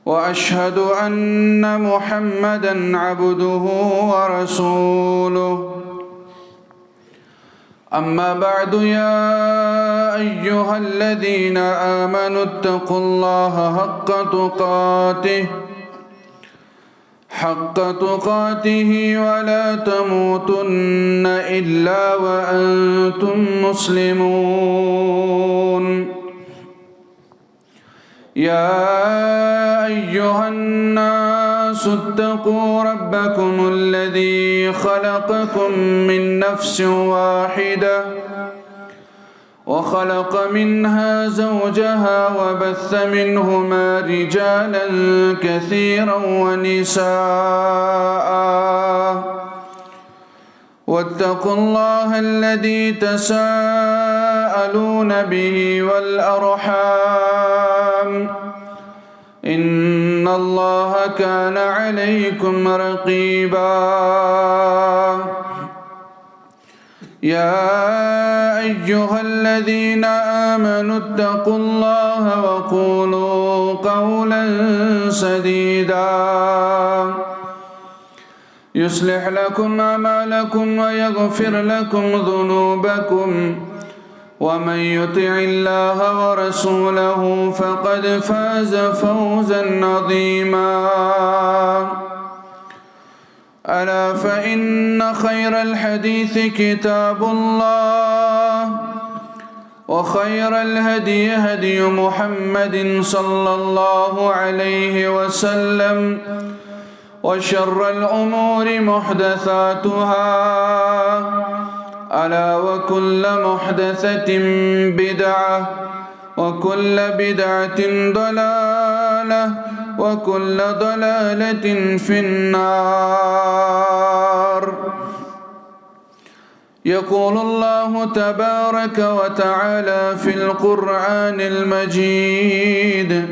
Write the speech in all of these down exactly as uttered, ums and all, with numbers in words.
وأشهد أن محمدا عبده ورسوله. أما بعد، يا أيها الذين آمنوا اتقوا الله حق تقاته، حق تقاته ولا تموتن إلا وأنتم مسلمون. يا أيها الناس اتقوا ربكم الذي خلقكم من نفس واحدة وخلق منها زوجها وبث منهما رجالا كثيرا ونساء، واتقوا الله الذي تساءلون به والأرحام، إن الله كان عليكم رقيبا. يا أيها الذين آمنوا اتقوا الله وقولوا قولا سديدا، يصلح لكم أعمالكم ويغفر لكم ذنوبكم، ومن يطع الله ورسوله فقد فاز فوزا عظيما. ألا فإن خير الحديث كتاب الله، وخير الهدي هدي محمد صلى الله عليه وسلم، وشر الأمور محدثاتها، ألا وكل محدثة بدعة، وكل بدعة ضلالة، وكل ضلالة في النار. يقول الله تبارك وتعالى في القرآن المجيد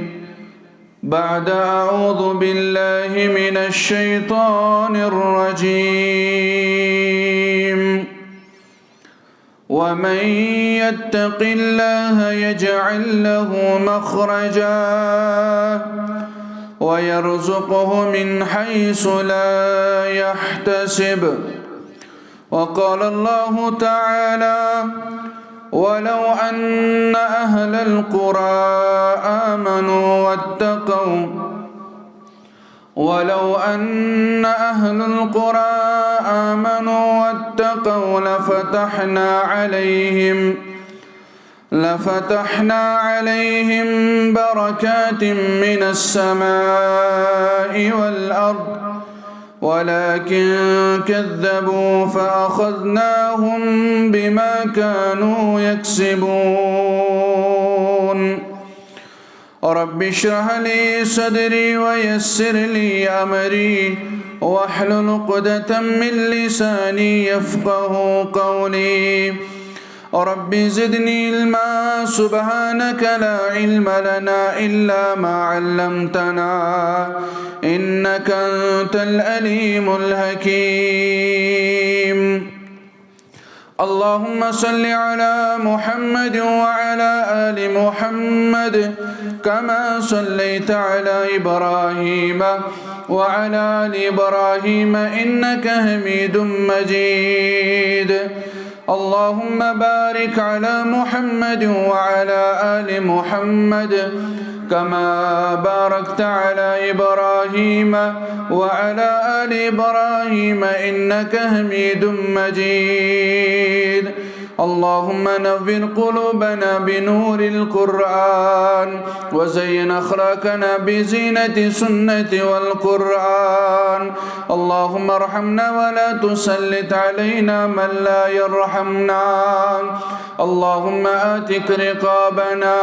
بعد أعوذ بالله من الشيطان الرجيم. ومن يتق الله يجعل له مخرجا ويرزقه من حيث لا يحتسب. وقال الله تعالى: ولو أن أهل القرى آمنوا واتقوا ولو أن أهل القرى آمنوا واتقوا لفتحنا عليهم لفتحنا عليهم بركات من السماء والأرض ولكن كذبوا فأخذناهم بما كانوا يكسبون. رب اشرح لي صدري ويسر لي أمري واحلل عقدة من لساني يفقه قولي. رب زدني علما. سبحانك لا علم لنا إلا ما علمتنا، إنك أنت العليم الحكيم. اللهم صل على محمد وعلى آل محمد كما صليت على إبراهيم وعلى آل إبراهيم إنك حميد مجيد. اللهم بارك على محمد وعلى آل محمد كما باركت على إبراهيم وعلى آل إبراهيم إنك حميد مجيد. اللهم نور قلوبنا بنور القرآن وزين أخلاقنا بزينة السنة والقرآن. اللهم ارحمنا ولا تسلط علينا من لا يرحمنا. اللهم اعتق رقابنا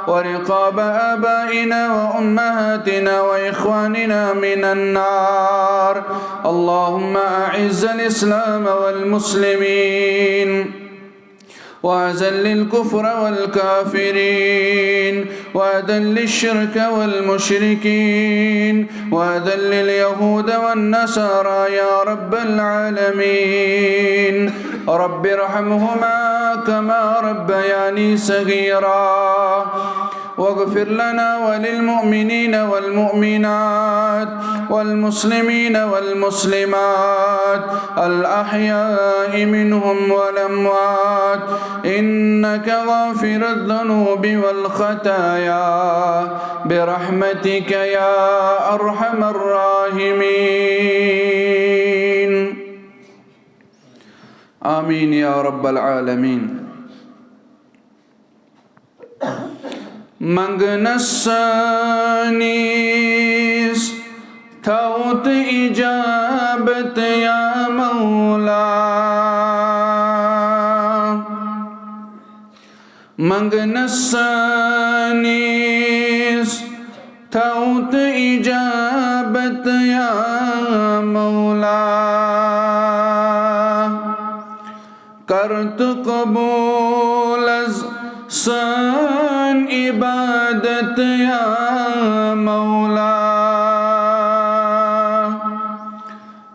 ورقاب آبائنا وأمهاتنا وإخواننا من النار. اللهم أعز الإسلام والمسلمين وأذل الكفر والكافرين وأذل الشرك والمشركين وأذل اليهود والنصارى يا رب العالمين. رب ارحمهما كما ربياني صغيرا. واغفر لنا وللمؤمنين والمؤمنات والمسلمين والمسلمات الأحياء منهم والأموات إنك غافر الذنوب والخطايا برحمتك يا أرحم الراحمين. آمين يا رب العالمين. منگنس سٲنِس تھاو تہٕ اجابت یا مولا۔ منگنس سٲنِس تھاو تہٕ اجابت یا مولا۔ کر تہٕ قبول از سٲنۍ عبادت یا مولا۔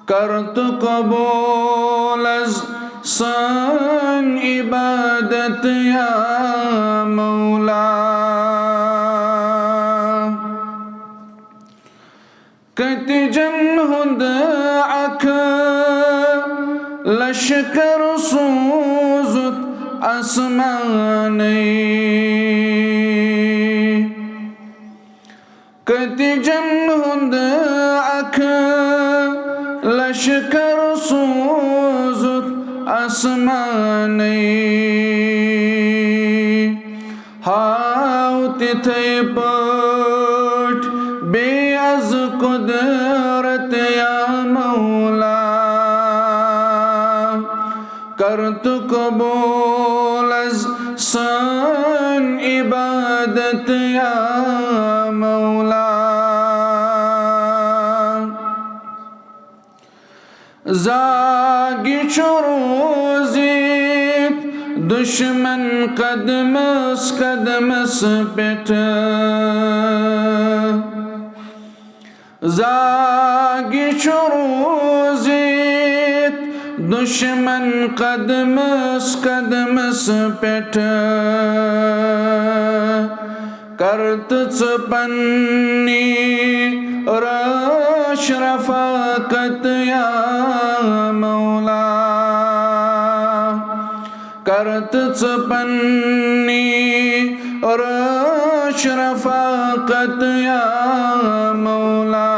کر تہٕ قبول از سٲنۍ عبادت یا مولا۔ کتجن ہُنٛد اکھ لشکر سوٗزُتھ آسمانَے۔ کتجن ہُنٛد اکھ لشکر سوٗزُتھ آسمانَے۔ ہاو تِتھے پٲٹھۍ بیٚیہِ از قدرت یا مولا۔ کر تہٕ قبول از سٲنۍ عبادت یا مولا۔ زاگہِ چھُ روٗزِتھ دُشمن قدمس قدمس پٮ۪ٹھ۔ زاگہِ چھُ روٗزِتھ دُشمن قدمس قدمس پٮ۪ٹھ۔ کر تہٕ ژٕ پننی رٲچھ رفاقت یا مولا۔ کر تہٕ ژٕ پننی رٲچھ رفاقت یا مولا۔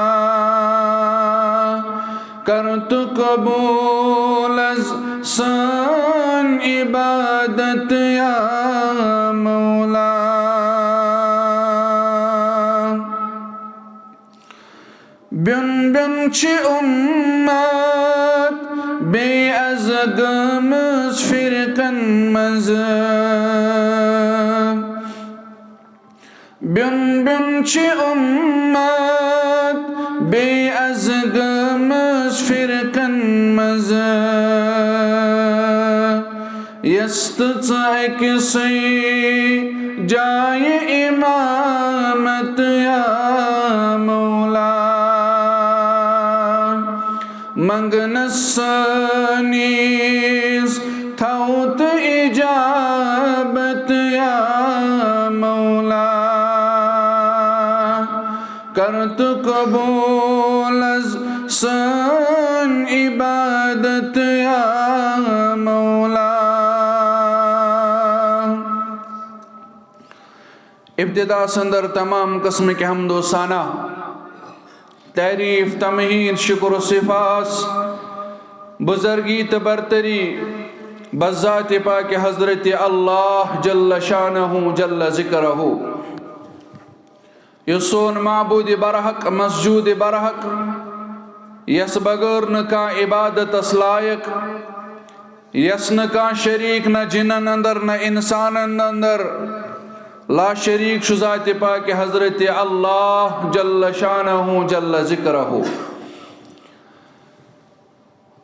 کر تہٕ قبول از سٲنۍ عبادت یا مولا۔ بیوٚن بیوٚن چھِ اُمت بیٚیہِ از گٔمٕژ فرقن منٛز۔ بیوٚن بیوٚن چھِ اُمت بیٚیہِ از گٔمٕژ فرقن منٛز۔ یس تہٕ ژٕ أکسٕے جایہِ امامت یا مولا۔ منگنس سٲنِس تھاو تہٕ اجابت یا مولا۔ کر تہٕ قبول از سٲنۍ عبادت یا مولا۔ ابتداء اندر تمام قسمٕکۍ حمد و ثنا، تعریف، تمہید، شکر و صفاس، بزرگی تہٕ برتری بذات پاک حضرت اللہ جل شانہ جل ذکرہ۔ یُس سون معبود برحق، مسجود برحق، یس بغٲر نہٕ کانٛہہ عبادتس لایق، یس نہٕ کانٛہہ شریک، نہ جنن اندر نہ انسانن اندر، لا شریک چھُ ذات پاک حضرت اللہ جل شانہ جل ذکرہ۔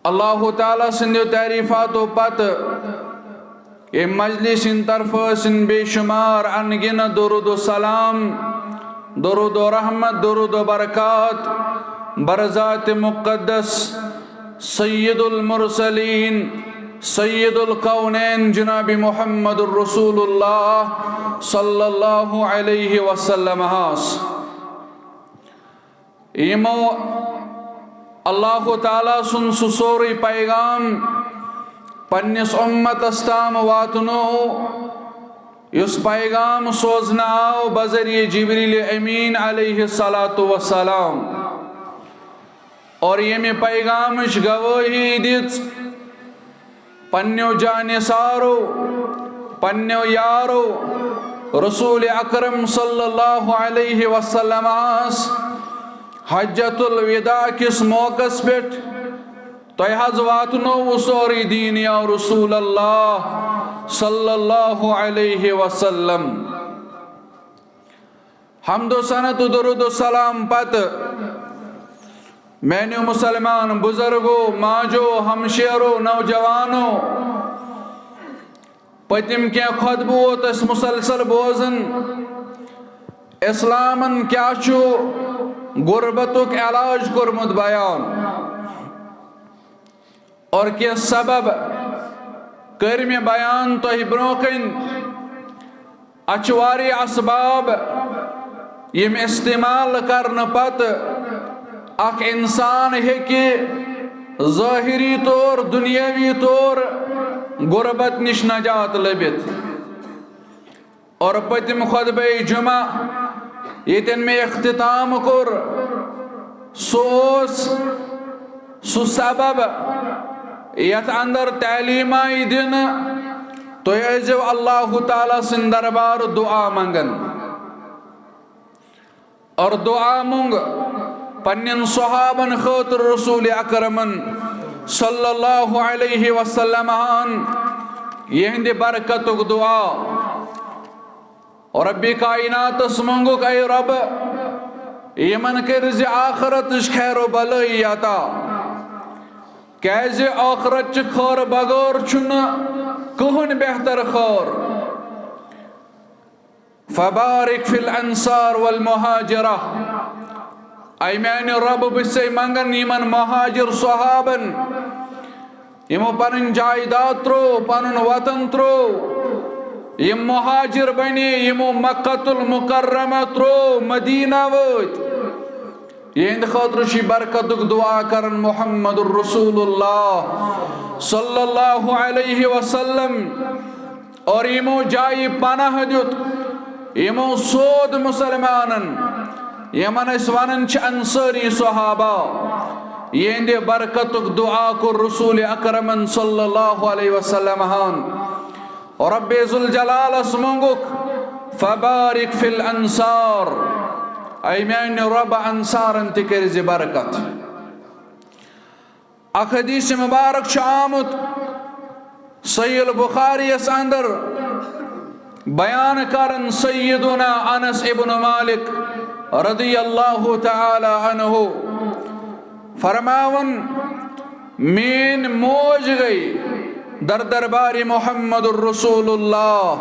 اللہ تعالیٰ سٕنٛدیو تعریٖفاتو پتہٕ ییٚمہِ مجلس ہٕنٛدِ طرفہٕ ٲسِن بے شمار ان گنت درود و سلام، درود و رحمت، درود و برکات بر ذات مقدس سید المرسلین، سید الکونین جناب محمد رسول اللہ صلی اللہ علیہ وسلم ہس۔ یمو اللہ تعالیٰ سُنٛد سُہ سورُے پیغام پننِس اُمتس تام واتنو، یُس پیغام سوزنہٕ آو بذریعہ جبریل امین علیہ الصلوۃ والسلام۔ اور ییٚمہِ پیغامٕچ گوٲہی دِژ پننیو جانثارو، پننیو یارو، رسول اکرم صلی اللہ علیہ وسلم آس حجۃ الوداع کِس موقعس پٮ۪ٹھ، تۄہہِ حظ واتنووُ سورُے دین یا رسول اللہ صلی اللہ علیہ وسلم۔ حمد و ثنا تہٕ درود و سلام پتہٕ، میانیو مسلمان بزرگو، ماجو، ہمشیرو، نوجوانو، پٔتِم کینٛہہ خطبہٕ ووت اَسہِ مسلسل بوزان، اسلامن کیٛاہ چھُ غربتُک علاج کوٚرمُت بیان۔ اور کینٛہہ سبب کٔرۍ مےٚ بیان تۄہہِ برونٛہہ کنہِ۔ اتھ چھِ واریاہ اسباب، یِم استعمال کرنہٕ پتہٕ اکھ انسان ہیٚکہِ ظٲہری طور، دنیاوی طور غربت نِش نجات لٔبِتھ۔ اور پٔتِم خطبہ جمعہ ییٚتٮ۪ن مےٚ اختتام کوٚر، سُہ اوس سُہ سبب یتھ اندر تعلیٖم آیہِ دِنہٕ، تُہۍ ٲسۍزیو اللہ تعالیٰ سٕنٛدِ دربار دعا منگان۔ اور دعا مونگ پننٮ۪ن صحابن خٲطرٕ رسول اکرمن صلی اللہ علیہ وسلم ہن، یہندِ برکتُک دعا۔ رب کائناتس مونگُکھ، اے رب، یمن کٔرۍ زِ آخرتٕچ خیر و بلٲیی عطا، کیازِ آخرت چہِ خٲر بغٲر چھُنہٕ کٕہٕنۍ بہتر خٲر۔ فبارک فی الانصار والمہاجرہ۔ اے میانہِ رب، بہٕ چھسے منگان یمن مہاجر صحابن، یمو پنٕنۍ جائیداد ترو، پنُن وطن ترو، یم مہاجر بنے، یمو مکۃ المکرمہ ترو، مدینہ وٲتۍ۔ یہندِ خٲطرٕ چھِ برکتُک دعا کران محمد رسول اللہ صلی اللہ علیہ وسلم۔ اور یمو جایہِ پناہ دیُت، یمو سود مسلمانن، یمن أسۍ ونان چھِ انصاری صحابہ، یہندِ برکتُک دعا کوٚر رسول اکرمن صلی اللہ علیہ وسلم ہن۔ رب ذوالجلالس مونگُکھ، فبارک فی الانصار، اے میانہِ رب، انصارن تہِ کٔرۍ زِ برکت۔ اکھ حدیث مبارک چھُ آمُت صحیح البخاری یس اندر، بیان کرن سیدنا انس ابن مالک رضی اللہ تعالی عنہ فرماون، میٲنۍ موج گٔے در دربار محمد رسول اللہ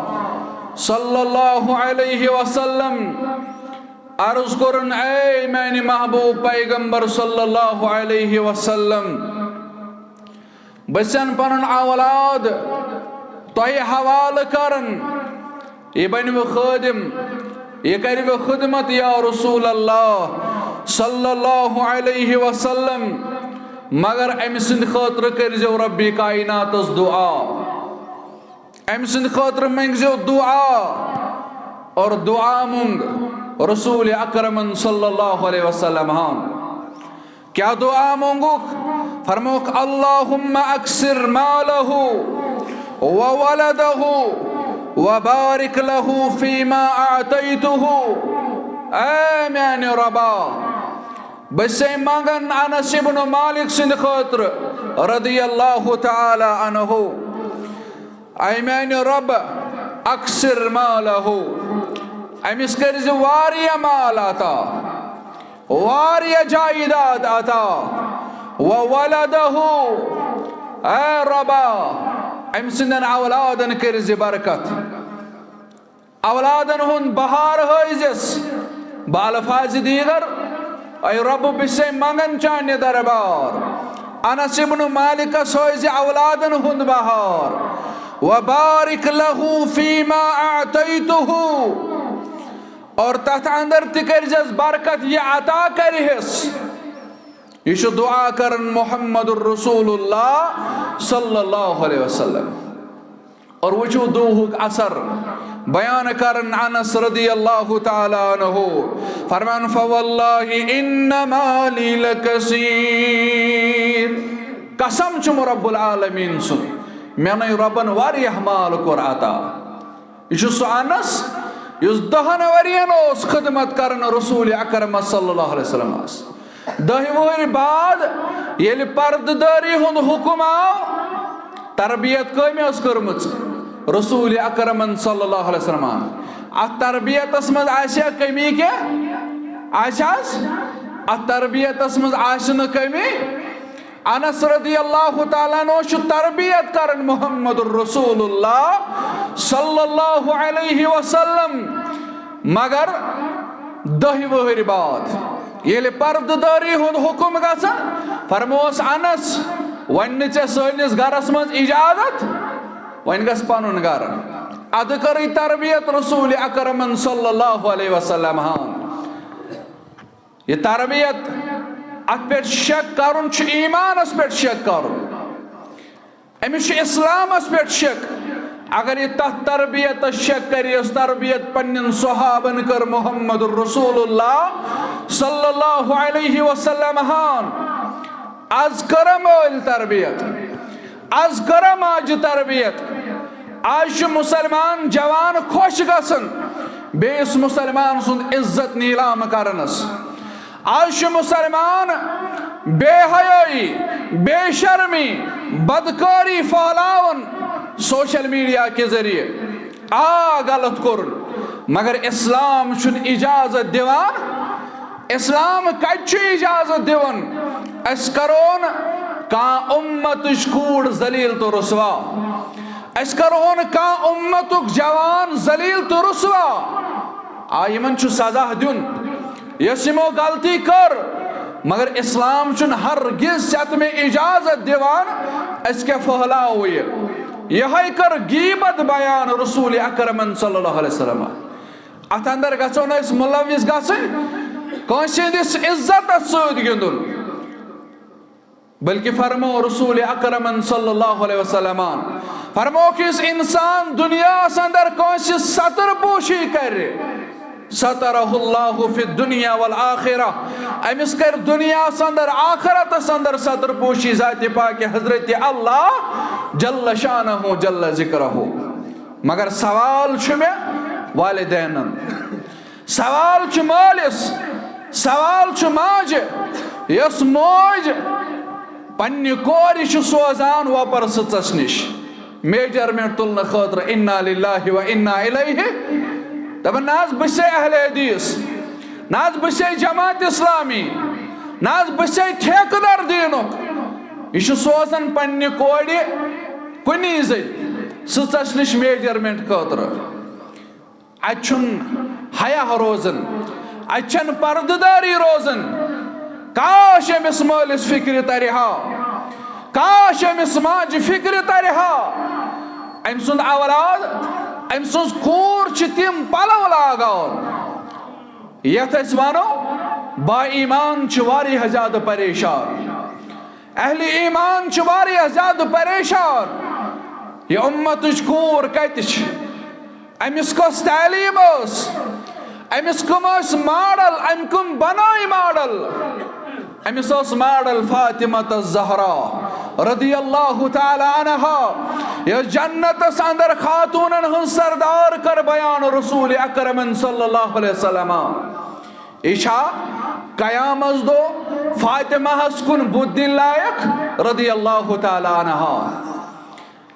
صلی اللہ علیہ وسلم، عرض کوٚرُن، اے میانہِ محبوب پیغمبر صلی اللہ علیہ وسلم، بہٕ یژھن پنُن اولاد تۄہہِ حوالہٕ کرُن، یہِ بنہِ وٕ خٲدم، یہِ کرِ وٕ خدمت یا رسول اللہ صلی اللہ علیہ وسلم، مگر أمۍ سٕنٛدِ خٲطرٕ کٔرۍزیو ربِ کائناتس دعا۔ أمۍ سٕنٛدِ خٲطرٕ مٔنٛگزیو دعا۔ اور دعا مونگ رسول اکرمن صلی اللہ علیہ وسلم ہن۔ کیا دعا مونگُکھ؟ فرموکھ، اللہم اکثر مالہ و ولدہ و بارک لہ فیما اعطیتہ۔ اے میانہِ ربا، بہٕ چھسے منگان انس ابن مالک سٕنٛدِ خٲطرٕ رضی اللہ تعالی عنہ، اے میانہِ رب، اکثر مالہ، أمِس کٔرۍ زِ واریاہ مال عطا، واریاہ جائیداد عطا، و ولدہ، اے ربا، أمۍ سٕنٛدٮ۪ن اولادن کٔرۍ زِ برکت۔ اولادن ہُنٛد بہار ہٲوزٮ۪س۔ بہ الفاظ دیگر، اے رب، بہٕ چھسے منگان چانہِ دربار، انس ابن مالکس ہٲوزِ اولادن ہُنٛد بہار۔ وبارک لہ فیما اعطیتہ، اور تتھ اندر تہِ کٔرزٮ۪س برکت، یہِ عطا کرِہس۔ یہِ چھُ دعا کران محمد رسول اللہ صلی اللہ علیہ وسلم۔ اور وٕچھِو دُہُک اثر بیان کران انس رضی اللہ تعالیٰ عنہ، فرمان، فواللہ ان مالی لکثیر، قسم چھُم رب العالمین سُنٛد، مےٚ نے ربن واریاہ مال کوٚر عطا۔ یہِ چھُ سُہ انس یُس دہن ؤرین اوس خدمت کران رسول اکرم صلی اللہ علیہ وسلمس۔ دہہِ وُہٕرۍ بعد ییٚلہِ پردٕ دٲری ہُنٛد حُکم آو، تربیت کٔمۍ ٲس کٔرمٕژ؟ رسول اکرمن صلی اللہ علیہ وسلمن۔ اتھ تربیتس منٛز آسہِ ہا کمی کینٛہہ؟ آسہِ حظ؟ اتھ تربیتس منٛز آسہِ نہٕ کمی۔ انس رضی اللہ تعالیٰ عنہ چھُ تربیت کران محمد رسول اللہ صلی اللہ علیہ وسلم، مگر دہہِ وُہٕرۍ بعد ییٚلہِ پردٕ دٲری ہُنٛد حُکم گژھان، فرموس انس، وۄنۍ نہٕ ژےٚ سٲنِس گرس منٛز اجازت، وۄنۍ گژھ پنُن گرٕ۔ ادٕ کٔرٕے تربیت رسول اکرمن صلی اللہ علیہ وسلم ہن۔ یہِ تربیت، اتھ پٮ۪ٹھ شک کرُن چھُ ایمانس پٮ۪ٹھ شک کرُن، أمِس چھُ اسلامس پٮ۪ٹھ شک۔ اگر یہِ تتھ تربیتس شک کرِ، یۄس تربیت پننٮ۪ن صحابن کٔر محمد رسول اللہ صلی اللہ علیہ وسلم ہن، از کٔرم مٲلۍ تربیت، از کٔرم ماجہِ تربیت۔ از چھُ مسلمان جوان خۄش گژھان بیٚیِس مسلمان سُنٛد عزت نیلام کرنس۔ از چھُ مسلمان بے حیٲیی، بے شرمی، بدکٲری پھہلاوان سوشل میڈیا کہِ ذٔریعہٕ۔ آ، غلط کوٚرُن، مگر اسلام چھُنہٕ اجازت دِوان۔ اسلام کتہِ چھُ اجازت دِوان؟ أسۍ کرون کانٛہہ اُمتٕچ کوٗر ذلیل تہٕ رسوا، أسۍ کرون کانٛہہ اُمتُک جوان ذلیل تہٕ رسوا۔ آ، یِمن چھُ سزا دیُن، یۄس یِمو غلطی کٔر، مگر اسلام چھُنہٕ ہرگز ستمہِ اجازت دِوان أسۍ کیٛاہ پھٔہلاوو یہِ۔ یِہوٚے کٔر غیبت بیان رسول اکرمن صلی اللہ علیہ وسلم۔ اتھ اندر گژھو نہٕ أسۍ ملوث گژھٕنۍ، کٲنٛسہِ ہٕنٛدِس عزتس سۭتۍ گِنٛدُن۔ بلکہ فرمو رسول اکرمن صلی اللہ علیہ وسلمن، فرمو کہ یُس انسان دنیاہس اندر کٲنٛسہِ ستر پوشی کرِ، سترہ اللہ فی الدنیا والآخرہ، أمِس کرِ دنیاہس اندر آخرتس اندر ستر پوشی ذات پاک حضرت اللہ جل شانہ جل ذکرہ۔ مگر سوال چھُ مےٚ والدینن، سوال چھُ مٲلِس، سوال چھُ ماجہِ، یۄس موج پننہِ کورِ چھِ سوزان وۄپر سٕژس نِش میجرمنٹ تُلنہٕ خٲطرٕ، انا للہ و انا الیہ، دپان، نہ حظ بہٕ چھسے اہل حدیث، نہ حظ بہٕ چھسے جماعت اسلامی، نہ حظ بہٕ چھسے ٹھیکہٕ در دیٖنُک۔ یہِ چھُ سوزان پننہِ کورِ کُنی زٔنۍ سٕژس نِش میجرمنٹ خٲطرٕ۔ اتہِ چھُنہٕ حیا روزان، اتہِ چھنہٕ پردٕ دٲری روزان۔ کاش أمِس مٲلِس فکرِ ترِ ہا، کاش أمِس ماجہِ فکرِ ترِ ہا۔ أمۍ سُنٛد اولاد، أمۍ سٕنٛز کوٗر چھِ تِم پلو لاگان یتھ أسۍ ونو با ایمان چھِ واریاہ زیادٕ پریشان۔ اہل ایمان چھِ واریاہ زیادٕ پریشان۔ یہِ اُمتٕچ کوٗر کتہِ چھِ؟ أمِس کۄس تعلیٖم ٲس؟ أمِس کٕم ٲسۍ ماڈل؟ أمۍ کٕم بنٲے ماڈل؟ أمِس ٲس ماڈل فاطمہ الزہرا رضی اللہ تعالیٰ عنہا، یۄس جنتس اندر خاتوٗنن ہٕنٛز سردار کٔر بیان رسول اکرمن صلی اللہ علیہ وسلم۔ یہِ چھا قیامت دۄہ فاطمہ ہس کُن بُتھ دِنۍ لایق رضی اللہ تعالیٰ عنہا؟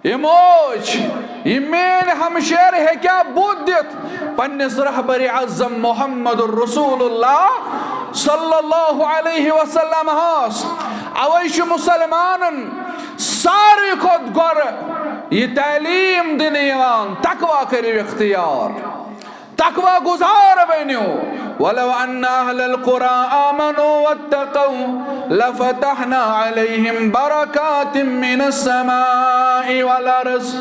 یہِ موج، یہِ میٲنۍ ہمشیر ہیٚکیٛاہ بُتھ دِتھ پننِس رہبر اعظم محمد رسول اللہ صلی اللہ علیہ وسلم ہس؟ اوے چھُ مسلمانن ساروی کھۄتہٕ گۄڈٕ یہِ تعلیٖم دِنہٕ یِوان، تقوی کٔرِو اختیار۔ تقوی گزار بٔنِو۔ ولو ان اہل القرى آمنوا واتقوا لفتحنا عليهم بركات من السماء والارض۔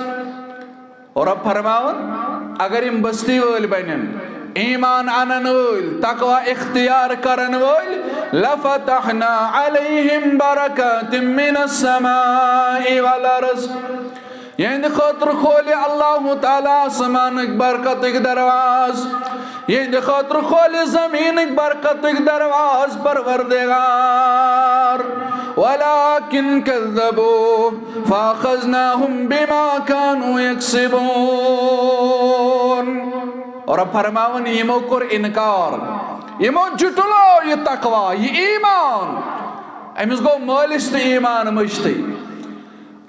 اور رب فرماوان، اگر یِم بستی وٲلۍ بنن، ایمان انن وٲلۍ، تقوی اختیار کرن وٲلۍ، لفتحنا عليهم بركات من السماء والارض۔ یِہنٛدِ خٲطرٕ کھولہِ اللہ تعالیٰ آسمانٕکۍ برکتٕکۍ دروازٕ، یِہنٛدِ خٲطرٕ کھولہِ زٔمیٖنٕکۍ برکتٕکۍ دروازٕ پروردگار۔ ولكن كذبوا فأخذناهم بما كانوا يكسبون۔ اور فرماوان، یِمو کوٚر انکار، یِمو جُٹلو یہِ تقوی، یہِ ایمان۔ أمِس گوٚو مٲلِس تہِ ایمان مٔشتٕے۔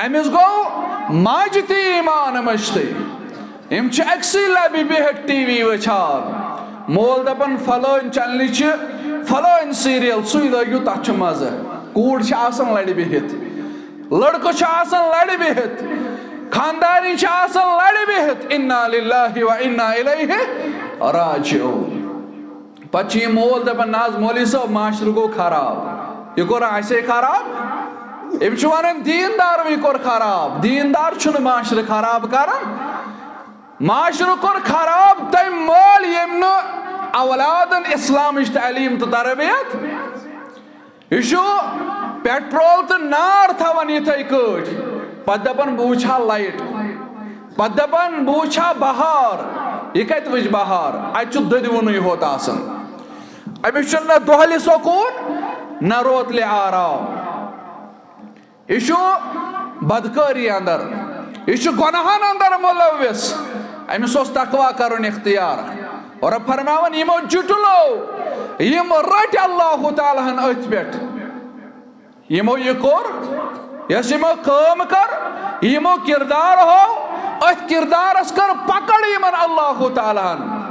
أمِس گوٚو ماجہِ تہِ ایمان مٔشتٕے۔ یِم چھِ أکسٕے لبہِ بِہِتھ ٹی وی وٕچھان۔ مول دَپان، فلٲنۍ چنلہِ چھِ فلٲنۍ سیٖریل، سُے لٲگِو، تَتھ چھُ مَزٕ۔ کوٗر چھِ آسان لَرِ بِہِتھ، لٔڑکہٕ چھُ آسان لَرِ بِہِتھ، خاندارِنۍ چھِ آسان لَرِ بِہِتھ۔ انا للہ و انا الیہ راجعون۔ پتہٕ چھُ یہِ مول دَپان، نہ حظ مولوی صٲب، معاشرٕ گوٚو خراب۔ یہِ کوٚر اَسے خراب؟ أمِس چھُ وَنان، دیٖنداروٕے کوٚر خراب۔ دیٖندار چھُنہٕ معاشرٕ خراب کران۔ معاشرٕ کوٚر خراب تٔمۍ مٲلۍ، ییٚمۍ نہٕ اولادن اسلامٕچ تعلیٖم تہٕ تربیت۔ یہِ چھُ پیٹرول تہٕ نار تھاوان یِتھے کٲٹھۍ، پتہٕ دپان، بہٕ وٕچھِ ہا لایٹ، پتہٕ دپان، بہٕ وٕچھِ ہا بہار۔ یہِ کتہِ وٕچھِ بہار؟ اتہِ چھُ دٔدوُنُے ہوت آسان۔ أمِس چھُنہٕ نہ دۄہلہِ سکوٗن، نہ روتلہِ آرام۔ یہِ چھُ بدکٲری اندر، یہِ چھُ گۄناہن اندر مُلوث۔ أمِس اوس تقوی کرُن اختیار۔ اور فرماوان، یِمو جُٹلو، یِم رٔٹۍ اللہ تعالیٰ ہن أتھۍ پٮ۪ٹھ۔ یِمو یہِ کوٚر، یۄس یِمو کٲم کٔر، یِمو کردار ہوو، أتھۍ کردارس کٔر پکڑ یِمن اللہ تعالیٰ ہن۔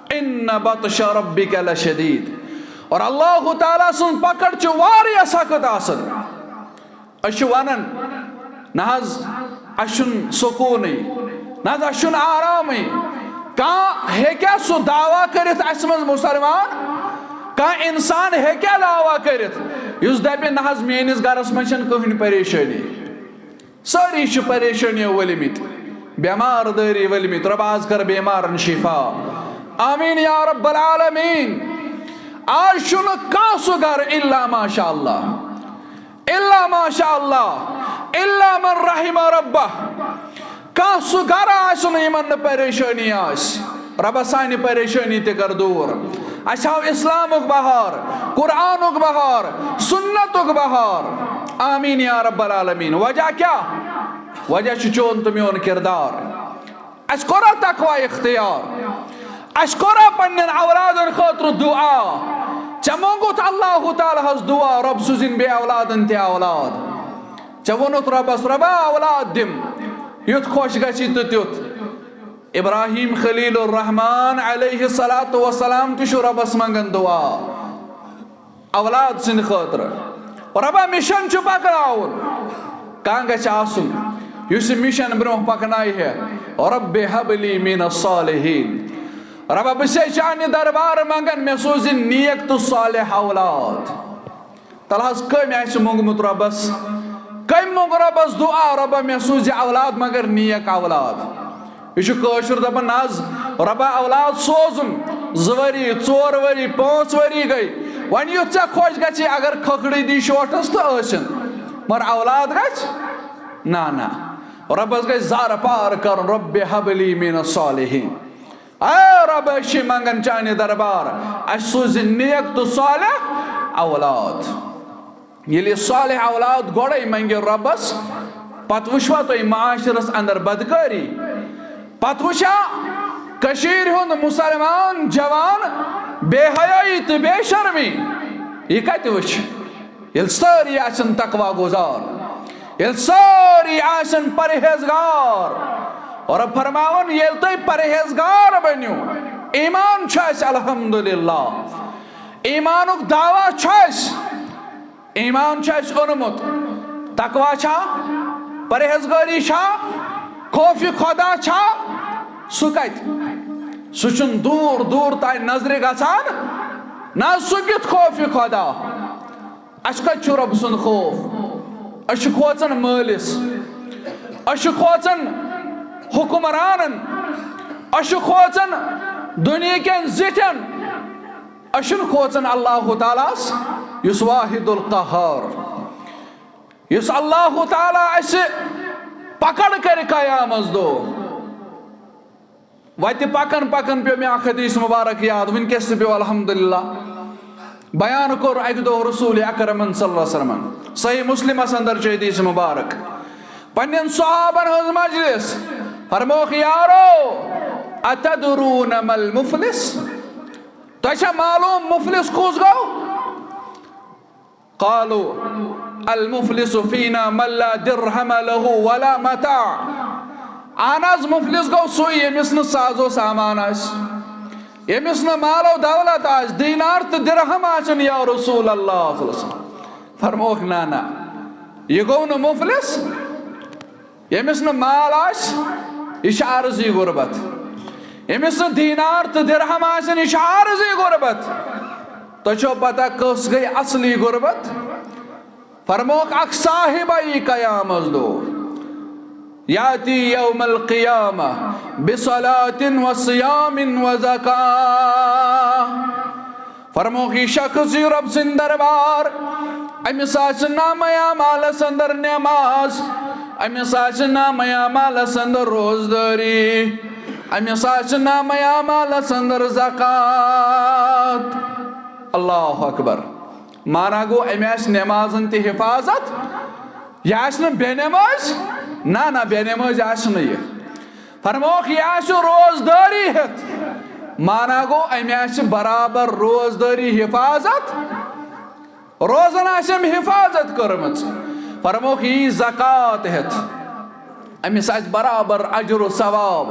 ان بطش ربک لشدید۔ اور اللہ تعالیٰ سٕنٛز پکڑ چھِ واریاہ سخت آسان۔ أسۍ چھِ وَنان، نہ حظ، اَسہِ چھُنہٕ سکوٗنٕے، نہ حظ، اَسہِ چھُنہٕ آرامٕے۔ کانٛہہ ہیٚکیٛاہ سُہ دعویٰ کٔرِتھ اَسہِ منٛز مُسلمان؟ کانٛہہ اِنسان ہیٚکیٛاہ دعویٰ کٔرِتھ یُس دَپہِ، نہ حظ، میٛٲنِس گَرَس منٛز چھَنہٕ کٕہٕنۍ پریشٲنی؟ سٲری چھِ پریشٲنیو ؤلمٕتۍ، بٮ۪مار دٲری ؤلمٕتۍ۔ رۄب، آز کر بیمارن شفا۔ آمین یا رب العالمین۔ آز چھُنہٕ کانٛہہ سُہ گَرٕ الا ماشاء اللہ۔ الا ماشاء اللہ، الا من رحم ربہ۔ کانٛہہ سُہ گرٕ آسہِ نہٕ یِمن نہٕ پریشٲنی آسہِ۔ رۄبہ، سانہِ پریشٲنی تہِ کر دوٗر۔ اَسہِ ہاو اسلامُک بہار، قرآنُک بہار، سنتُک بہار۔ آمین یا رب العالمین۔ وجہ کیٛاہ؟ وجہ چھُ چون تہٕ میون کردار۔ اَسہِ کوٚرا تقوی اختیار؟ اَسہِ کوٚرا پننٮ۪ن اولادن خٲطرٕ دعا؟ ژےٚ مونٛگُتھ اللہ تعالیٰ ہس دعا، رۄب سوٗزِن بیٚیہِ اولادن تہِ اولاد؟ ژےٚ ووٚنُتھ رۄبس، رۄبا، اولاد دِم، یُتھ خۄش گژھی تہٕ تیُتھ۔ ابراہیم خلیل الرحمان علیہ الصلوۃ والسلام تہِ چھُ رۄبس منٛگان دعا۔ اولاد سٕنٛدِ خٲطرٕ۔ رۄبا، مِشن چھُ پکناوُن۔ کانٛہہ گژھِ آسُن یُس یہِ مِشن برٛونٛہہ پکنایہِ ہے۔ رب ہب لی من الصالحین۔ رۄبا، بہٕ چھُسے چانہِ دربارٕ منٛگان، مےٚ سوٗزِ نیک تہٕ صالح اولاد۔ تَلہٕ حظ کٔمۍ آسہِ موٚنٛگمُت رۄبس؟ کٔمۍ موٚنٛگ رۄبس دُعا، رۄبا، مےٚ سوٗزِ اولاد، مگر نیک اولاد؟ یہِ چھُ کٲشُر دَپان، نہ حظ، رۄبا، اولاد سوزُن، زٕ ؤری، ژور ؤری، پانٛژھ ؤری گٔے، وۄنۍ یُتھ ژےٚ خۄش گژھی، اگر کھٔکھرٕے دی شوٹھس تہٕ ٲسِن، مگر اولاد گژھِ؟ نہ، نہ۔ رۄبس گژھِ زارٕ پار کرُن، رب ہب لی من الصالحین۔ اے رۄب، أسۍ چھِ منٛگان چانہِ دربار، اَسہِ سوٗزِ نیک تہٕ صالح اولاد۔ ییٚلہِ صالح اولاد گۄڈَے منٛگہِ رۄبَس، پَتہٕ وٕچھوا تُہۍ معاشرَس اندر بدکٲری؟ پَتہٕ وٕچھا کٔشیٖرِ ہُنٛد مُسلمان جوان بے حیٲیی تہٕ بے شرمی؟ یہِ کَتہِ وٕچھِ؟ ییٚلہِ سٲری آسن تقوی گُزار، ییٚلہِ سٲری آسن پرہیزگار، اور فرماوان، ییٚلہِ تُہۍ پرہیزگار بٔنِو، ایمان چھُ اَسہِ الحمدللہ، ایمانُک دعویٰ چھُ اَسہِ۔ ایمان چھُ اَسہِ اوٚنمُت۔ تقوی چھا؟ پرہیزگٲری چھا؟ خوف خدا چھا؟ سُہ کَتہِ؟ سُہ چھُنہٕ دوٗر دوٗر تام نظرِ گژھان۔ نہ، سُہ کیُتھ خوفِ خدا؟ اَسہِ کَتہِ چھُ رۄب سُنٛد خوف؟ أسۍ چھِ کھوژان مٲلِس، أسۍ چھِ کھوژان حُکمرانَن، أسۍ چھِ کھوژان دُنیہِکٮ۪ن زِٹھٮ۪ن، أسۍ چھِنہٕ کھوژان اللہ تعالیٰ ہَس، یُس واحد القہار، یُس اللہ تعالیٰ اَسہِ پکڑ کرِ قیامت دۄہ۔ وتہِ پکان پکان پیوٚو مےٚ اکھ حدیث مبارک یاد، وٕنکیٚس تہِ پیوٚو الحمدللہ۔ بیان کوٚر اکہِ دۄہ رسول اکرمن صلی اللہ علیہ وسلمن، صحیح مسلمس اندر چھُ حدیث مبارک، پننٮ۪ن صحابن ہٕنٛز مجلس۔ فرمووُکھ، یارو، اتدرون ما المفلس؟ تۄہہِ چھا معلوم مفلس کُس گوٚو؟ قالوا، المفلس فینا من لا درہم لہ ولا متاع۔ اہن حظ، مفلس گوٚو سُے، ییٚمِس نہٕ ساز و سامان آسہِ، ییٚمِس نہٕ مال و دولت آسہِ، دینار تہٕ درہم آسن، یا رسول اللہ صلی اللہ علیہ وسلم۔ فرمووُکھ، نہ، نہ، یہِ گوٚو نہٕ مفلس، ییٚمِس نہٕ مال آسہِ، یہِ چھُ عارضی غربت۔ ییٚمِس نہٕ دینار تہٕ درہم آسن، یہِ چھُ عارضی غربت۔ تۄہہِ چھو پتہ، کٔژ گٔے اصلی غربت؟ فرمووُکھ، اکھ صاحب یی قیامت دۄہ، یاتی یوم القیامہ بصلاۃ و صیام و زکاۃ۔ فرمووُکھ، یہِ شخص یی رۄب سٕنٛدِ دربار، أمِس آسہِ نامہ اعمالس اندر نماز، أمِس آسہِ نامہ اعمالس اندر روزدٲری، أمِس آسہِ نامہ اعمالس اندر زکوٰۃ۔ اللہ اکبر۔ مانا گوٚو، أمۍ آسہِ نمازن تہِ حفاظت، یہِ آسہِ نہٕ بے نمٲز، نہ، نہ، بے نمٲز آسہِ نہٕ یہِ۔ فرمووُکھ، یہِ آسہِ روزدٲری ہٮ۪تھ۔ مانا گوٚو، أمۍ آسہِ برابر روزدٲری حفاظت، روزن آسہِ أمۍ حفاظت کٔرمٕژ۔ فرمووُکھ، یہِ یی زکوٰۃ ہٮ۪تھ، أمِس آسہِ برابر اجر و ثواب۔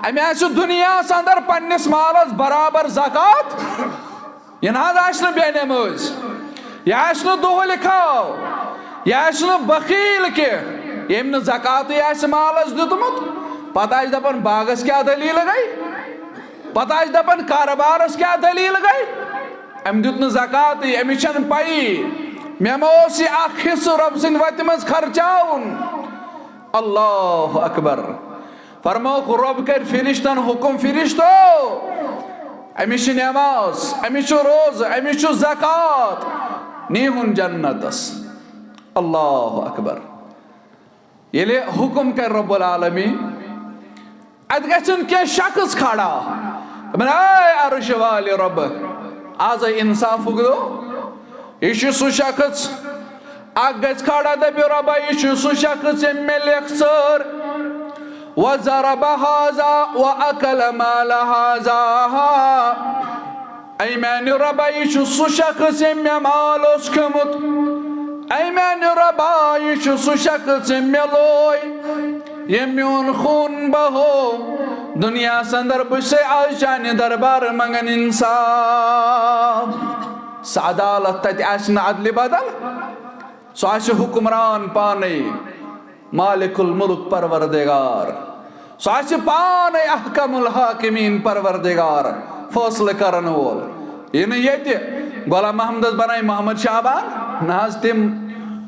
أمۍ آسہِ دُنیاہس اندر پننِس مالس برابر زکوٰۃ۔ یہِ نہ حظ آسہِ نہٕ بے نمٲز، یہِ آسہِ نہٕ دُہلہِ کھاو، یہِ آسہِ نہٕ بخیل کینٛہہ، ییٚمۍ نہٕ زکاتٕے آسہِ مالس دیُتمُت۔ پتہٕ آسہِ دپان، باغس کیٛاہ دٔلیٖل گٔے؟ پتہٕ آسہِ دپان، کارٕبارس کیٛاہ دٔلیٖل گٔے؟ أمۍ دیُت نہٕ زکاتٕے، أمِس چھنہٕ پیی، مےٚ ما اوس یہِ اکھ حصہٕ رۄب سٕنٛدِ وتہِ منٛز خرچاوُن۔ اللہ اکبر۔ فرمووُکھ، رۄب کرِ فرشتن حکم، فرشتو، أمِس چھِ نماز، أمِس چھُ روزٕ، أمِس چھُ زکوٰۃ، نیٖہُن جنتس۔ اللہ اکبر۔ ییٚلہِ حکم کرِ رب العالمین، اتہِ گژھن کینٛہہ شخص کھڑا، دپن، اے عرش والہِ رب، آز ہے انصافُک دۄہ۔ یہِ چھُ سُہ شخص، اکھ گژھِ کھڑا، دپہِ، رۄبا، یہِ چھُ سُہ شخص، ییٚمۍ مےٚ لیکھ ژٲر۔ وضرب هذا وأكل مال هذا۔ اے میانہِ رۄبا، یہِ چھُ سُہ شخص، ییٚمۍ مےٚ مال اوس کھیوٚمُت۔ اے میانہِ رۄبا، یہِ چھُ سُہ شخص، ییٚمۍ مےٚ لوے، ییٚمۍ میون خوٗن بہو۔ دُنیاہس اندر بہٕ چھُسے آز چانہِ دربار منگان انصاف۔ سۄ عدالت تتہِ آسہِ نہٕ عدلہِ بدل، سُہ آسہِ حکمران پانے، مالک الملک پروردگار۔ سُہ آسہِ پانے احکم الحاکمین پروردگار، فٲصلہٕ کرن وول۔ یہِ نہٕ ییٚتہِ غلام محمدس بنایہِ محمد شعبان، نہ حظ، تِم،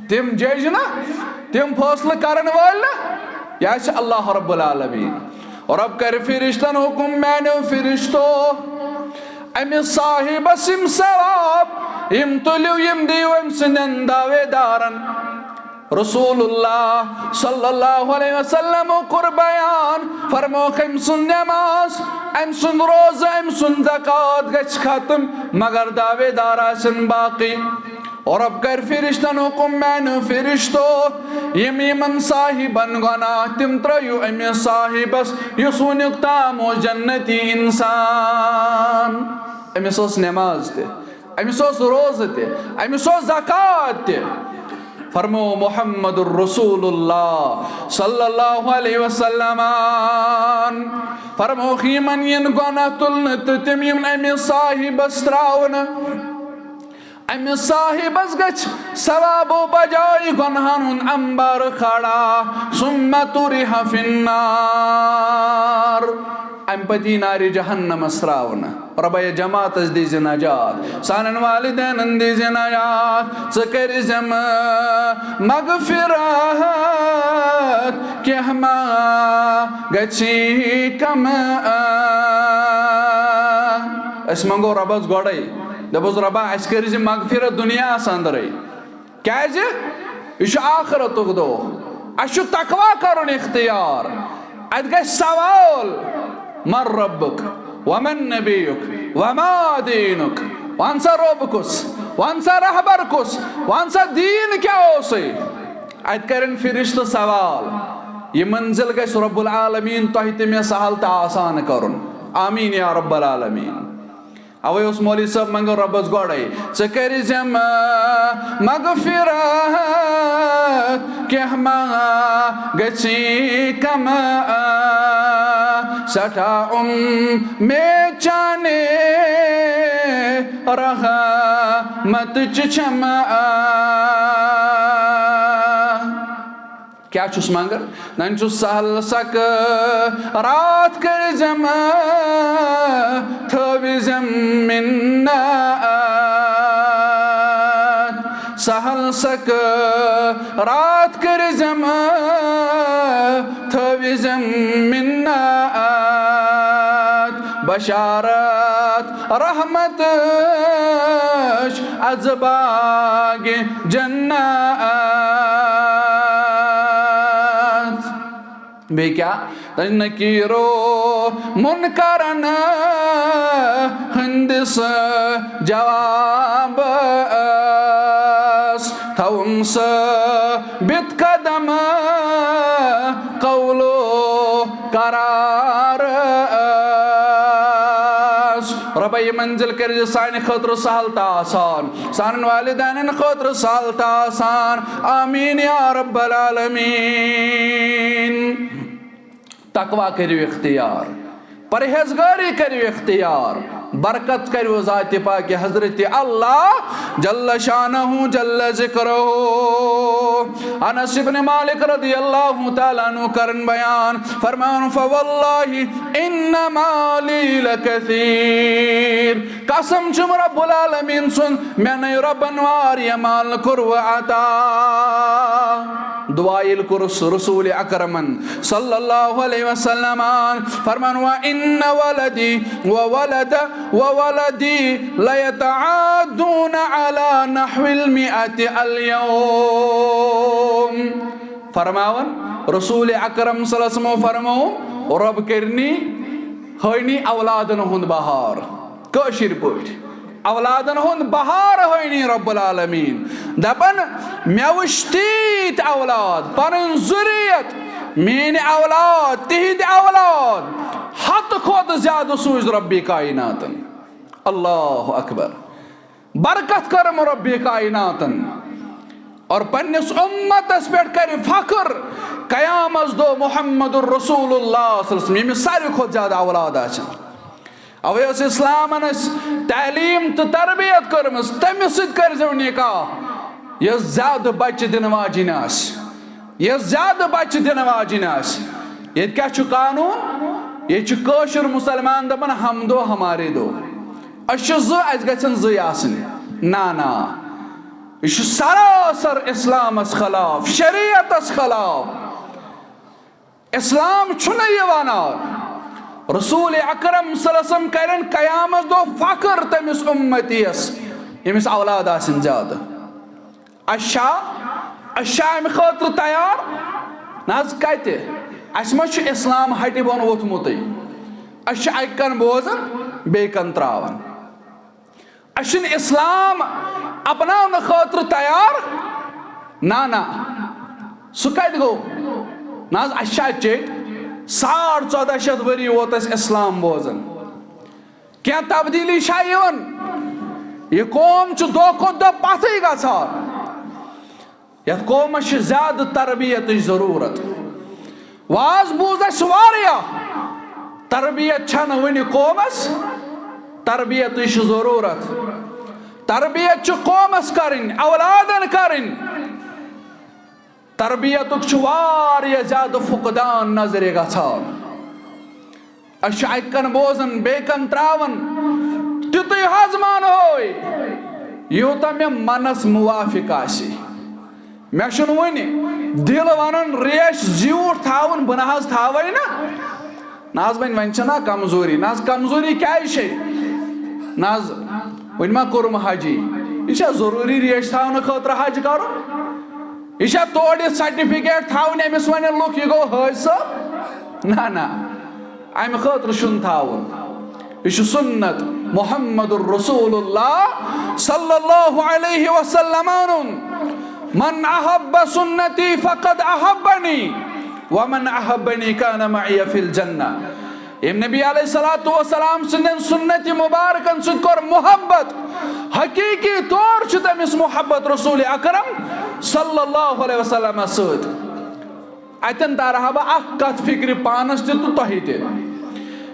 تِم جج نہ، تِم فٲصلہٕ کرن وٲلۍ نہ، یہِ آسہِ اللہ رب العالمین۔ رۄب کرِ فرشتن حکم، میانیو فرشتو، أمِس صاحبس یِم ثواب، یِم تُلِو، یِم دِیِو أمۍ سٕنٛدٮ۪ن دعوے دارن۔ رسول اللہ صلی اللہ علیہ وسلم کوٚر بیان، فرمووُکھ، أمۍ سُنٛد نماز، أمۍ سُنٛد روزٕ، أمۍ سُنٛد زکوٰۃ گژھِ ختم، مگر دعوے دار آسن باقی۔ اور رب کرِ فرشتن حکم، میانیو فرشتو، یِم یِمن صاحبن گۄناہ، تِم ترٲیِو أمِس صاحبس، یُس وُنیُک تام اوس جنتی انسان۔ أمِس ٲس نماز تہِ، أمِس اوس روزٕ تہِ، أمِس اوس زکوٰۃ تہِ۔ فرمو محمد رسول اللہ صلی اللہ علیہ وسلم، فرمووُکھ، یِمن یِن گۄناہ تُلنہٕ تہٕ تِم یِن أمِس صاحبس ترٛاونہٕ۔ أمِس صاحبس گژھِ ثوابو بجایہِ گۄناہن ہُنٛد انبار کھڑا۔ ثم طرح فی النار۔ امہِ پتہٕ یی نارِ جہنمس تراونہٕ۔ رۄبا، یتھ جماعتس دیٖزِ نجات، سانٮ۪ن والدینن دیٖزِ نجات، ژٕ کٔرۍ زٮ۪م مغفرت، کینٛہہ ما گژھی کم۔ أسۍ منٛگو رۄبس گۄڈے، دپوس، رۄبا، اسہِ کٔرۍ زِ مغفرت دُنیاہس اندرے۔ کیازِ؟ یہِ چھُ آخرتُک دۄہ۔ اَسہِ چھُ تقوی کرُن اختیار۔ اَتہِ گژھِ سوال، من ربک، ومن نبیک، وما دینک۔ وَن سا رۄب کُس؟ وَن سا رہبر کُس؟ وَن سا دیٖن کیٛاہ اوسُے؟ اَتہِ کرن فرشتہٕ سوال۔ یہِ منزل گژھِ رب العالمین تۄہہِ تہِ مےٚ سہل تہٕ آسان کرُن۔ آمین یا رب العالمین۔ اوے اوس مولوی صٲب منگان رۄبس گۄڈے، ژٕ کٔرۍ زٮ۪م مغفرت، کینٛہہ ما گژھی کم۔ سٮ۪ٹھاہ اُمید چانہِ رحمتٕچ چھم۔ کیٛاہ چھُس منٛگان؟ نن چھُس سہل سکرات کٔرۍ زٮ۪م، تھٲوِ زٮ۪م مِنت۔ سہل سکرات کٔرۍ زٮ۪م، تھٲوِ زٮ۪م مِنت۔ بشارت رحمتٕچ از باغِ جنت۔ بیٚیہِ کیٛاہ؟ نکیرو منکرن ہٕنٛدِس جوابس تھاوُن ثٲبت قدم قولو قرار۔ رۄبا، یہِ منزل کٔرۍ زِ سانہِ خٲطرٕ سہل تہٕ آسان، سانٮ۪ن والدینن خٲطرٕ سہل تہٕ آسان۔ آمین یا رب العالمین۔ تقوی کٔرِو اختیار، پرہیزگٲری کٔرِو اختیار، برکت کٔرِو ذاتِ پاکِ حضرت اللہ جل شانہ جل ذکرہ۔ انس ابن مالک رضی اللہ تعالیٰ عنہ کرن بیان، فرمان، فواللہ ان مالی لکثیر۔ قسم چھُم رب العالمین سُنٛد، مےٚ نے رۄبن واریاہ مال کوٚروٕ عطا۔ دعا ییٚلہِ کوٚرُس رسول اکرمن صلی اللہ علیہ وسلمن، فرمان، وان ولدی وولد وولدی لیتعادون علی نحو المئة الیوم۔ فرماوان، رسول اکرم صلی اللہ علیہ وسلم فرموو، رۄب کٔرنی ہٲینی اولادن ہُنٛد بہار۔ کٲشِر پٲٹھۍ، اولادن ہُنٛد بہار ہٲینی رب العالمین۔ دپان، مےٚ وٕچھ تیٖتۍ اولاد، پنٕنۍ ذُریت، میٲنۍ اولاد، تِہنٛدۍ اولاد، ہتہٕ کھۄتہٕ زیادٕ سوٗز ربِ کائناتن۔ اللہ اکبر۔ برکت کٔرٕم ربِ کائناتن۔ اور پننِس اُمتس پٮ۪ٹھ کرِ فخر قیامس دۄہ محمد رسول اللہ صلی اللہ علیہ وسلم، ییٚمِس ساروی کھۄتہٕ زیادٕ اولاد آسن۔ اوے ٲس اسلامن اسہِ تعلیٖم تہٕ تربیت کٔرمٕژ، تٔمِس سۭتۍ کٔرۍزیو نکاح یۄس زیادٕ بچہِ دِنہٕ واجِنۍ آسہِ، یۄس زیادٕ بچہِ دِنہٕ واجِنۍ آسہِ۔ ییٚتہِ کیٛاہ چھُ قانوٗن؟ ییٚتہِ چھُ کٲشُر مُسلمان دپان، ہم دو ہمارے دو۔ أسۍ چھِ زٕ، اَسہِ گژھن زٕے آسٕنۍ۔ نہ، نہ، یہِ چھُ سراسر اسلامس خلاف، شریعتس خلاف۔ اسلام چھُنہٕ یہِ ونان۔ رسول اکرم صلی اللہ علیہ وسلم کرن قیامت دۄہ فخر تٔمِس اُمتیس، ییٚمِس اولاد آسن زیادٕ۔ اچھا، اچھا، امہِ خٲطرٕ تیار؟ نہ حظ، کتہِ؟ اسہِ ما چھُ اسلام ہٹہِ بۄن ووٚتھمُتٕے؟ أسۍ چھِ اکہِ کن بوزان، بیٚیہِ کن تراوان۔ أسۍ چھِنہٕ اسلام اپناونہٕ خٲطرٕ تیار۔ نہ، نہ، سُہ کتہِ گوٚو؟ نہ حظ، اسہِ چھا چیٚتۍ؟ ساڑ ژۄدہ شیٚتھ ؤری ووت اسہِ اسلام بوزان۔ کینٛہہ تبدیلی چھا یِوان؟ یہِ قوم چھُ دۄہ کھۄتہٕ دۄہ پتھٕے گژھان۔ یتھ قومس چھِ زیادٕ تربیتٕچ ضروٗرت۔ واز بوٗز اسہِ واریاہ، تربیت چھنہٕ وُنہِ قومس، تربیتٕچ چھِ ضروٗرت۔ تربیت چھِ قومس کرٕنۍ، اولادن کرٕنۍ۔ تربیتُک چھُ واریاہ زیادٕ فقدان نظرِ گژھان۔ أسۍ چھِ اَکہِ کَن بوزان، بیٚیہِ کَن ترٛاوان۔ تیُتُے حظ مانہوے، یوٗتاہ مےٚ منَس موافق آسہِ۔ مےٚ چھُنہٕ وُنہِ دِل وَنان ریش زیوٗٹھ تھاوُن، بہٕ نہ حظ تھاوَے نہٕ۔ نہ حظ، وۄنۍ، وۄنۍ چھَنا کمزوٗری؟ نہ حظ، کمزوٗری کیٛازِ چھے؟ نہ حظ، وۄنۍ ما کوٚرُم حجی؟ یہِ چھا ضروٗری ریش تھاونہٕ خٲطرٕ حج کَرُن؟ یہِ چھا تورٕ یہِ سرٹیفکیٹ تھاوٕنۍ، أمِس وَنن لُکھ، یہِ گوٚو حٲج صٲب؟ نہ، نہ، اَمہِ خٲطرٕ چھُنہٕ تھاوُن۔ یہِ چھُ سُنت محمد رسول اللہ صلی اللہ علیہ وسلم۔ من احب سنتی فقد احبنی ومن احبنی کان معی فی الجنہ۔ ییٚمۍ نبی علیہ الصلوۃ والسلام سٕنٛدٮ۪ن سُنتِ مُبارکن سۭتۍ کوٚر محبت، حقیٖقی طور چھُ تٔمِس محبت رسول اکرم صلی اللہ علیہ وسلمس سۭتۍ۔ اَتٮ۪ن تارٕ ہا بہٕ اکھ کتھ فکرِ پانس تہِ تہٕ تۄہہِ تہِ۔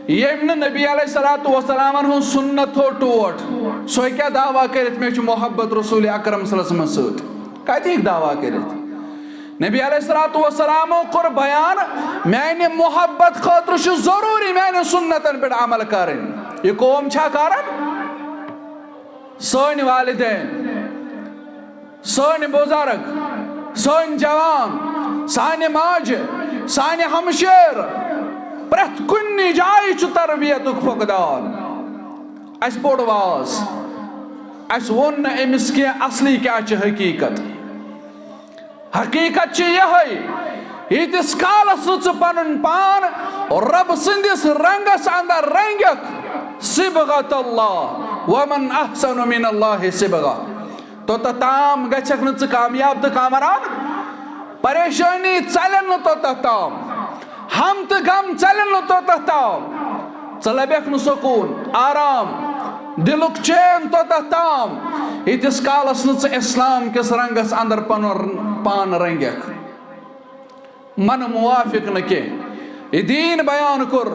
ییٚمۍ نہٕ نبی علیہ الصلوۃ والسلامن ہُنٛد سُنت تھوٚو ٹوٹھ، سُہ ہیٚکیٛاہ دعویٰ کٔرِتھ، مےٚ چھُ محبت رسول اکرم صلی اللہ علیہ وسلمس سۭتۍ؟ کتہِ ہیٚکہِ دعویٰ کٔرِتھ؟ نبی علیہ الصلوۃ والسلامو کوٚر بیان، میانہِ محبت خٲطرٕ چھُ ضروٗری میانٮ۪ن سُنتن پٮ۪ٹھ عمل کرٕنۍ۔ یہِ قوم چھا کران؟ سٲنۍ والدین، سٲنۍ بُزرگ، سٲنۍ جوان، سانہِ ماجہِ، سانہِ ہمشیر، پرٛٮ۪تھ کُنہِ جایہِ چھُ تربیتُک فقدان۔ اَسہِ پوٚر واز، اَسہِ ووٚن نہٕ أمِس کینٛہہ اصلی کیٛاہ چھِ حقیٖقت۔ حقیٖقت چھِ یِہوٚے، ییٖتِس کالس نہٕ ژٕ پنُن پان رۄب سٕنٛدِس رنٛگس اندر رنٛگکھ، صبغت اللہ، ومن احسن من اللہ صبغہ۔ توٚتتھ تام گژھکھ نہٕ ژٕ کامیاب تہٕ کامران، پریشٲنی ژلن نہٕ توٚتتھ تام، ہم تہٕ غم ژلن نہٕ توٚتتھ تام۔ ژٕ لبکھ نہٕ سکوٗن، آرام، دِلُک چین توٚتتھ تام، ییٖتِس کالس نہٕ ژٕ اسلام کِس رنٛگس اندر پنُن پان رنٛگکھ۔ من موافق نہٕ کینٛہہ۔ یہِ دیٖن بیان کوٚر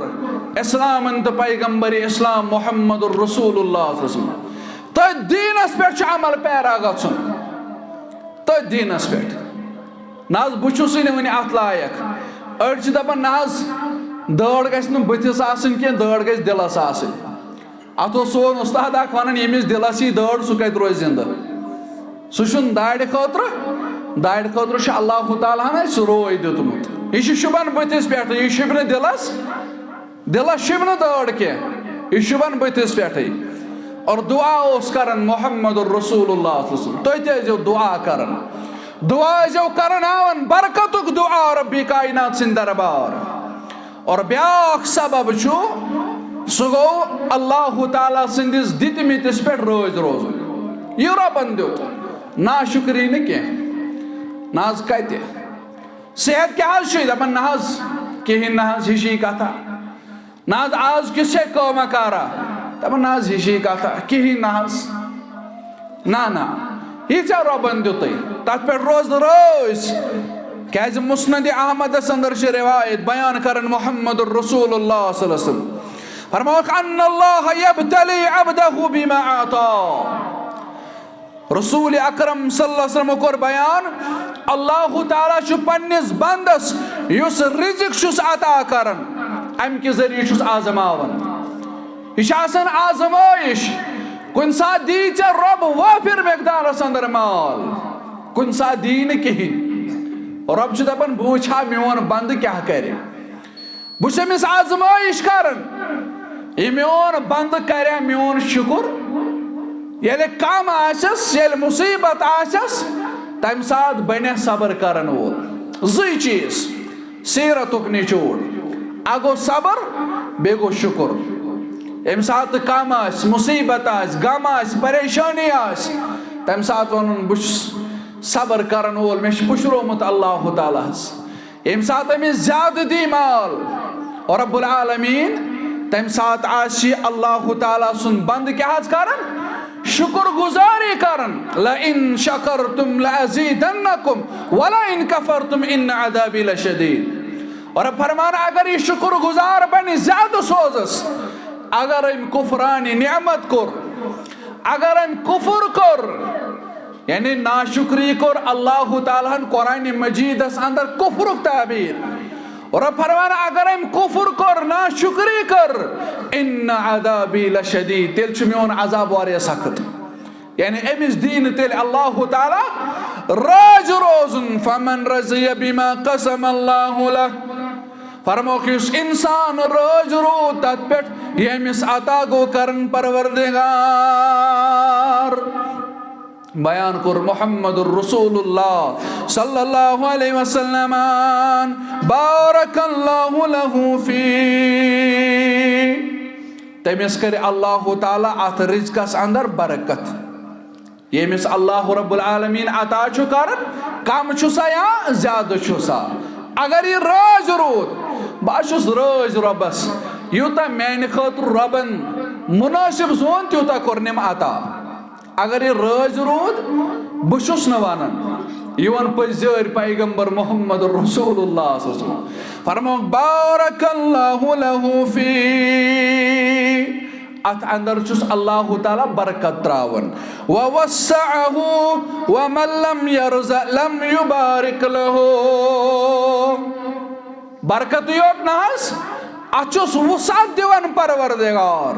اسلامن تہٕ پیغمبر اسلام محمد رسول اللہ صلی اللہ علیہ وسلم۔ تٔتھۍ دیٖنس پٮ۪ٹھ چھُ عمل پیرا گژھُن۔ تٔتھۍ دیٖنس پٮ۪ٹھ۔ نہ حظ، بہٕ چھُسٕے نہٕ وُنہِ اتھ لایق۔ أڑۍ چھِ دپان، نہ حظ، دٲڑ گژھِ نہٕ بٕتھِس آسٕنۍ کینٛہہ، دٲڑ گژھِ دِلس آسٕنۍ۔ اتھ اوس سون استاد اکھ ونان، ییٚمِس دِلس یی دٲڑ، سُہ کتہِ روزِ زندٕ؟ سُہ چھُنہٕ دارِ خٲطرٕ، دارِ خٲطرٕ چھُ اللہ تعالیٰ ہن اسہِ روے دیُتمُت۔ یہِ چھُ شوٗبان بٕتھِس پٮ۪ٹھٕ، یہِ شوٗبہِ نہٕ دِلس، دِلس شوٗبہِ نہٕ دٲڑ کینٛہہ، یہِ شوٗبان بٕتھِس پٮ۪ٹھٕے۔ اور دعا اوس کران محمد رسول اللہ صلی اللہ علیہ وسلم، تُہۍ تہِ ٲسۍزیو دعا کران، دعا ٲسۍزیو کران، ہاوان برکتُک دعا ربِ کائنات سٕنٛدِ دربار۔ اور بیٛاکھ سبب چھُ، سُہ گوٚو اللہ تعالیٰ سٕنٛدِس دِتمٕتِس پٮ۪ٹھ رٲضۍ روزُن۔ یہِ رۄبن دیُت، ناشُکری نہٕ کینٛہہ۔ نہ حظ کتہِ؟ صحت کیٛاہ حظ چھُے؟ دپان، نہ حظ، کِہیٖنۍ نہ حظ، ہِشی کتھا۔ نہ حظ، آز کِژھ چھے کٲمہ کارا؟ دپان، نہ حظ، ہِشی کتھا، کِہیٖنۍ نہ حظ۔ نہ، نہ، یہِ ژےٚ رۄبن دیُتُے، تتھ پٮ۪ٹھ روز رٲضۍ۔ کیازِ مسند احمدس اندر چھِ روایت بیان کران محمد رسول اللہ صلی اللہ علیہ وسلم فرماوکھ، ان اللہ یبتلی عبدہ بما اعطا۔ رسول اکرم صلی اللہ علیہ وسلم کوٚر بیان، اللہ تعالیٰ چھُ پننِس بندس یُس رزق چھُس عطا کران، امہِ کہِ ذٔریعہٕ چھُس آزماوان۔ یہِ چھِ آسان آزمٲیِش۔ کُنہِ ساتہٕ دی ژےٚ رۄب وٲفِر مقدارس اندر مال، کُنہِ ساتہٕ دی نہٕ کِہیٖنۍ۔ رۄب چھُ دپان، بہٕ وٕچھِ ہا میون بندٕ کیٛاہ کرِ۔ بہٕ چھُس أمِس آزمٲیِش کران، یہِ میون بندٕ کرِ میون شُکُر۔ ییٚلہِ کم آسٮ۪س، ییٚلہِ مُصیبت آسٮ۪س، تمہِ ساتہٕ بنہِ صبر کرن وول۔ زٕے چیٖز۔ سیرتُک نچوڑ۔ اکھ گوٚو صبر، بیٚیہِ گوٚو شُکُر۔ ییٚمہِ ساتہٕ کم آسہِ، مُصیبت آسہِ، غم آسہِ، پریشٲنی آسہِ، تمہِ ساتہٕ ونُن، بہٕ چھُس صبر کرن وول، مےٚ چھُ پُشرومُت اللہ تعالیٰ ہس۔ ییٚمہِ ساتہٕ أمِس زیادٕ دی مال، رب العالمین، تمہِ ساتہٕ آسہِ اللہ تعالیٰ سُنٛد بندٕ کیٛاہ حظ کران؟ شُکر گُزاری کران۔ لئن شکرتم لازیدنکم ولئن کفرتم ان عذابی لشدید۔ اور فرمان، اگر یہِ شُکر گُزار بنہِ زیادٕ سوزس، اگر أمۍ کفرانِ نعمت کوٚر، اگر أمۍ کفر کوٚر، یعنی ناشُکری کوٚر، اللہ تعالیٰ ہن قرآنِ مجیدس اندر کفرُک تعبیر، رۄب فرمان، اگر أمۍ کفر کوٚر، ناشکری کٔر، ان عذابی لشدید، تیٚلہِ چھُ میون عذاب واریاہ سخت۔ یعنی أمِس دی نہٕ تیٚلہِ اللہ تعالیٰ رٲضۍ روزُن۔ فمن رضی بما قسم اللہ لہ، فرموکھ، یُس انسان رٲضۍ روٗد تتھ پٮ۪ٹھ ییٚمِس عطا گوٚو کرن پروردگار۔ بیان کوٚر محمد رسول اللہ صلی اللہ علیہ وسلم، بارک اللہ لہ فی، تٔمِس کرِ اللہ تعالیٰ اتھ رزقس اندر برکت۔ ییٚمِس اللہ رب العالمین عطا چھُ کران، کم چھُ سا یا زیادٕ چھُ سا؟ اگر یہِ رٲضۍ روٗد، بہٕ چھُس رٲضۍ رۄبس، یوٗتاہ میانہِ خٲطرٕ رۄبن مناسب زون، تیوٗتاہ کوٚرنم عطا۔ اگر یہِ رٲضۍ روٗد، بہٕ چھُس نہٕ ونان، یہِ ووٚن پٔزۍ یٲرۍ پیغمبر محمد رسول اللہ صلی اللہ علیہ وسلم۔ فرموو، بارک اللہ لہ فی، اتھ اندر چھُس اللہ تعالیٰ برکت تراوان۔ ووسعہ ومن لم یرض لم یبارک لہ۔ برکتٕے یوت نہ حظ، اتھ چھُس وسعت دِوان پروردگار،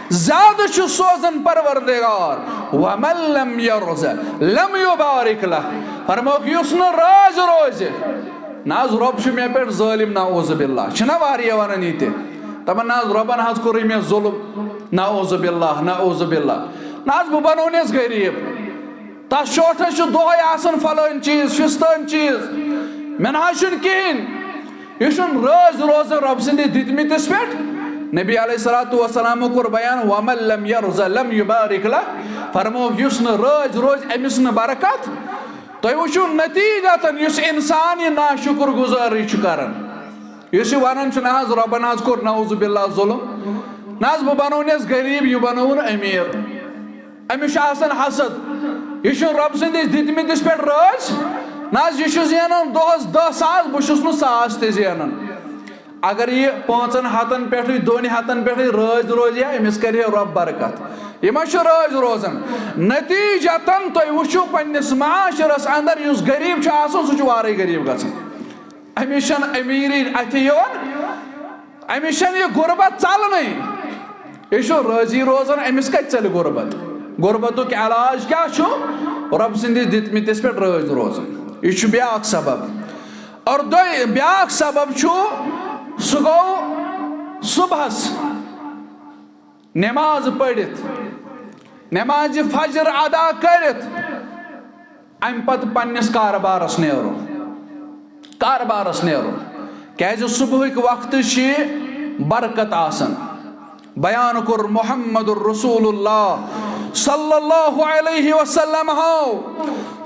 زیادٕ چھُ سوزان پروردگار۔ ومن لم یرض لم یبارک لہ، فرمووُکھ، یُس نہٕ رٲضۍ روزِ، نہ حظ، رۄب چھُ مےٚ پٮ۪ٹھ ظٲلِم، نعوذ باللہ۔ چھِنہ واریاہ ونان یہِ تہِ، دپان، نہ حظ، رۄبن حظ کوٚرُے مےٚ ظُلم، نعوذ باللہ، نعوذ باللہ۔ نہ حظ، بہٕ بنوونس غریٖب، تس شوٹھس چھُ دۄہے آسان فلٲنۍ چیٖز، فستٲنۍ چیٖز، مےٚ نہ حظ چھُنہٕ کِہیٖنۍ۔ یہِ چھُنہٕ رٲضۍ روزان رۄب سٕنٛدِس دِتمٕتِس پٮ۪ٹھ۔ نبی علیہ الصلوۃ والسلامو کوٚر بیان، ومن لم یرض لم یبارک لہ، فرمووُکھ، یُس نہٕ رٲضۍ روزِ، أمِس نہٕ برکت۔ تُہۍ وٕچھِو نتیٖجتاً یُس اِنسان یہِ ناشُکُر گُزٲری چھُ کران، یُس یہِ ونان چھُ، نہ حظ، رۄبن حظ کوٚر نعوذ باللہ ظُلم، نہ حظ، بہٕ بنوونس غریٖب، یہِ بنووُن أمیٖر۔ أمِس چھُ آسان حسد، یہِ چھُنہٕ رۄب سٕنٛدِس دِتمٕتِس پٮ۪ٹھ رٲضۍ۔ نہ حظ، یہِ چھُ زینان دۄہس دَہ ساس، بہٕ چھُس نہٕ ساس تہِ زینان۔ اگر یہِ پانٛژن ہتن پٮ۪ٹھٕے، دۄن ہتن پٮ۪ٹھٕے رٲضۍ روزِ ہا، أمِس کرِ ہے رۄب برکت۔ یہِ ما چھُ رٲضۍ روزان؟ نتیٖجتاً تُہۍ وٕچھِو پننِس معاشرس اندر، یُس غریٖب چھُ آسان، سُہ چھُ وارے غریٖب گژھان۔ أمِس چھَنہٕ أمیٖری اَتھِ یِوان، أمِس چھَنہٕ یہِ غُربت ژَلنٕے۔ یہِ چھُ رٲضی روزان، أمِس کَتہِ ژَلہِ غُربت؟ غُربتُک علاج کیٛاہ چھُ؟ رۄب سٕنٛدِس دِتمٕتِس پٮ۪ٹھ رٲضۍ روزُن۔ یہِ چھُ بیٛاکھ سبب۔ اور دوٚے-، بیٛاکھ سبب چھُ، سُہ گوٚو صُبحَس نماز پٔرِتھ، نمازِ فجر ادا کٔرِتھ، اَمہِ پتہٕ پننِس کارٕبارس نیرُن، کارٕبارس نیرُن، کیازِ صبحٕکۍ وقتہٕ چھِ برکت آسان۔ بیان کوٚر محمد رسول اللہ صلی اللہ علیہ وسلم ہو،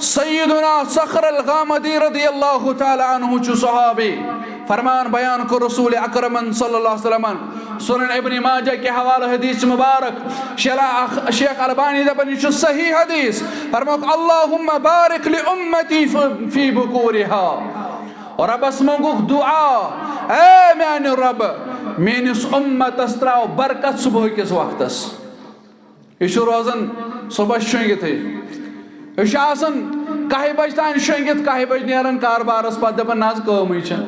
سیدنا صخر الغامدی رضی اللہ تعالیٰ عنہ چھُ صحابی۔ فرمان بیان کوٚر رسول اکرمن صلی اللہ علیہ وسلمن، سنن ابن ماجہ کے حوالہ حدیث مبارک، شیلا-، شیخ البانی دپان، یہِ چھُ صحیح حدیث۔ فرمووُکھ، اللہم بارک لامتی فی بکورہا۔ رۄبس منٛگُکھ دعا، اے میانہِ رۄبہٕ، میٲنِس اُمتس تراو برکت صبحہٕ کِس وقتس۔ یہِ چھُ روزان صبحس شۄنٛگِتھٕے۔ أسۍ چھِ آسان کاہہِ بجہِ تام شۄنٛگِتھ، کاہہِ بجہِ نیران کاربارس، پتہٕ دپان، نہ حظ، کٲمٕے چھنہٕ،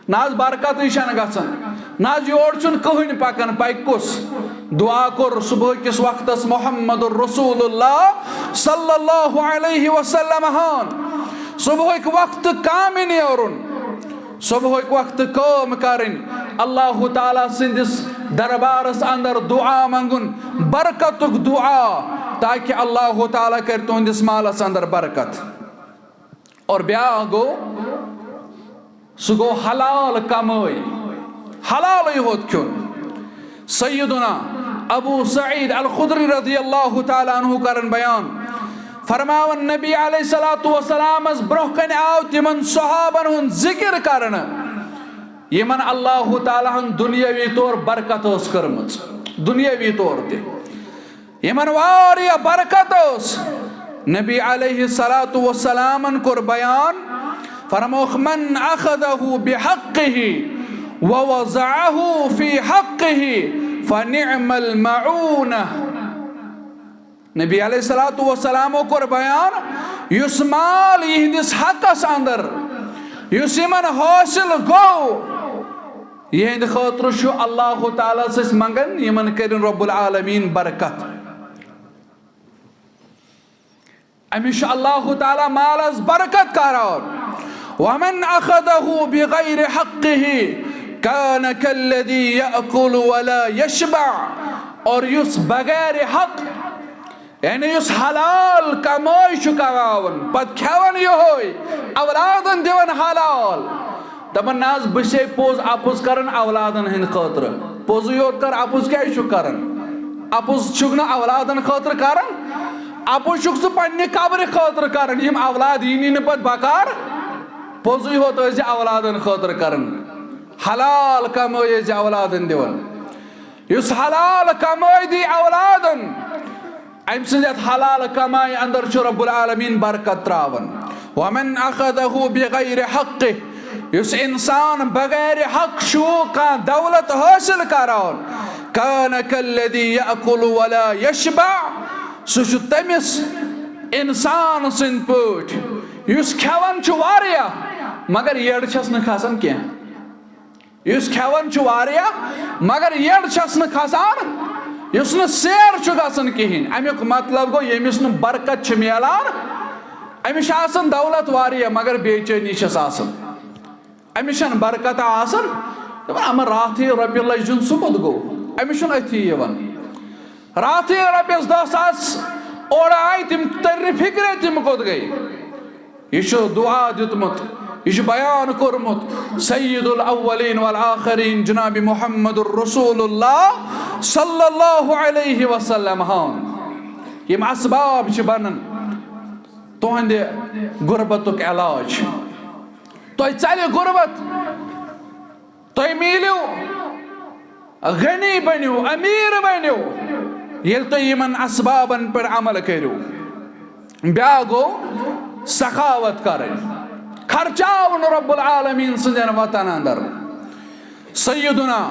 نہ حظ، برکتٕے چھنہٕ گژھان، نہ حظ، یور چھُنہٕ کٕہٕنۍ پکان، پکہِ کُس؟ دعا کوٚر صبحہٕ کِس وقتس محمد رسول اللہ صلی اللہ علیہ وسلم ہن، صبحٕکۍ وقتہٕ کامہِ نیرُن۔ صبحٕکۍ وقتہٕ کٲم کرٕنۍ، اللہ تعالیٰ سٕنٛدِس دربارس اندر دعا منٛگُن، برکتُک دعا، تاکہ اللہ تعالیٰ کرِ تُہنٛدِس مالس اندر برکت۔ اور بیاکھ گوٚو، سُہ گوٚو حلال کمٲے، حلالٕے ہوت کھیوٚن۔ سیدنا ابو سعید الخدری رضی اللہ تعالیٰ عنہ کرن بیان، فرماون، نبی علیہ الصلوۃ والسلامس برونٛہہ کنہِ آو تِمن صحابن ہُنٛد ذکر کرنہٕ، یِمن اللہ تعالیٰ ہن دُنیٲوی طور برکت ٲس کٔرمٕژ، دُنیٲوی طور تہِ یِمن واریاہ برکت ٲس۔ نبی علیہ الصلوۃ والسلامن کوٚر بیان، فرمووُکھ، من اخذہ بحقہ ووضعہ فی حقہ فنعم المعونہ۔ نبی علیہ الصلوۃ والسلامو کوٚر بیان، یُس مال یِہنٛدِس حقس اندر، یُس یِمن حٲصِل گوٚو، یِہنٛدِ خٲطرٕ چھُ اللہ تعالیٰ ہس أسۍ منٛگان، یِمن کٔرِن رب العالمین برکت۔ أمِس چھُ اللہ تعالیٰ مالس برکت کران۔ ومن اخذه بغیر حقه کان کالذی یأکل ولا یشبع۔ اور یُس بغیر حق، یعنی یُس حلال کمٲے چھُ کماوان، پتہٕ کھٮ۪وان یِہوے، اولادن دِوان حلال، دپان، نہ حظ، بہٕ چھسے پوٚز اپُز کران اولادن ہٕنٛدِ خٲطرٕ۔ پوٚزُے یوت کر، اپُز کیازِ چھُکھ کران؟ اپُز چھُکھ نہٕ اولادن خٲطرٕ کران، اپُز چھُکھ ژٕ پننہِ قبرِ خٲطرٕ کران، یِم اولاد یِنی نہٕ پتہٕ بکار۔ پوٚزُے یوت ٲسۍ زِ اولادن خٲطرٕ کران، حلال کمٲے ٲسۍ زِ اولادن دِوان۔ یُس حلال کمٲے دی اولادن، أمۍ سٕنٛز یَتھ حلال کمایہِ اندر چھُ رب العالمین برکت تراوان۔ ومن اخذه بغیر حقه، یُس انسان بغیر حق چھُ کانٛہہ دولت حٲصِل کران، کان کالذی یأکل ولا یشبع، سُہ چھُ تٔمِس انسان سٕنٛدۍ پٲٹھۍ یُس کھٮ۪وان چھُ واریاہ مگر یٔڈ چھَس نہٕ کھسان کینٛہہ۔ یُس کھٮ۪وان چھُ واریاہ، مگر یٔڈ چھَس نہٕ کھسان، یُس نہٕ سیر چھُ گژھان کِہیٖنۍ۔ اَمیُک مطلب گوٚو، ییٚمِس نہٕ برکت چھِ میلان، أمِس چھِ آسان دولت واریاہ، مگر بے چینی چھَس آسان۔ أمِس چھَنہٕ برکت آسان۔ دَپان، اَما راتھٕے رۄپیہِ لَچھ دیُن، سُہ کوٚت گوٚو؟ أمِس چھُنہٕ أتھی یِوان۔ راتھٕے رۄپیَس دَہ ساس اورٕ آے، تِم تٔرۍ نہٕ فِکرے، تِم کوٚت گٔے؟ یہِ چھُ دُعا دیُتمُت، یہِ چھُ بیان کوٚرمُت سید الاولین والآخرین جناب محمد رسول اللہ صلی اللہ علیہ وسلم ہن۔ یِم اسباب چھِ بنان تُہنٛدِ غربتُک علاج۔ تۄہہِ ژلہِ غربت، تُہۍ میٖلِو، غنی بٔنِو، أمیٖر بٔنِو، ییٚلہِ تُہۍ یِمن اسبابن پٮ۪ٹھ عمل کٔرِو۔ بیٛاکھ گوٚو سخاوت کرٕنۍ، خرچاوُن رب العالمین سٕنٛدٮ۪ن وتن اندر۔ سیدنا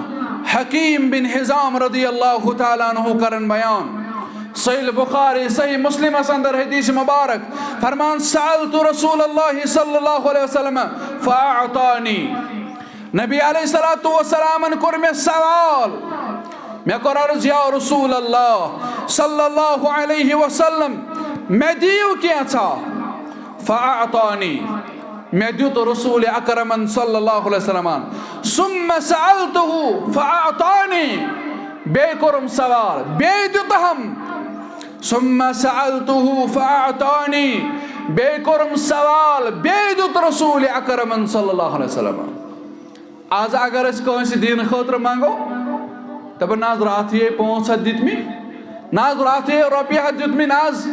حکیم بن حزام رضی اللہ تعالیٰ عنہ کرن بیان، صحیح بخاری، صحیح مسلمس اندر حدیث مبارک فرمان، سألت رسول اللہ صلی اللہ علیہ وسلم فأعطانی۔ نبی علیہ الصلوۃ والسلامن کوٚر مےٚ سوال، مےٚ کوٚر عرض، یا رسول اللہ صلی اللہ علیہ وسلم، مےٚ دِیِو کینٛژھا۔ فأعطانی، مےٚ دیُت رسول اکرمن صلی اللہ علیہ وسلمن۔ ثم سألته فأعطانی، بیٚیہِ کوٚرُم سوال، بیٚیہِ دیُتہم۔ ثم سألته فأعطانی، بیٚیہِ کوٚرُم سوال، بیٚیہِ دیُت رسول اکرمن صلی اللہ علیہ وسلمن۔ آز اگر أسۍ کٲنٛسہِ دِنہٕ خٲطرٕ منٛگو، دَپان، نہ حظ، راتھٕے پانٛژھ ہَتھ دِتمٕتۍ، نہ حظ، راتھٕے رۄپیہِ ہَتھ دِتمٕتۍ، نہ حظ،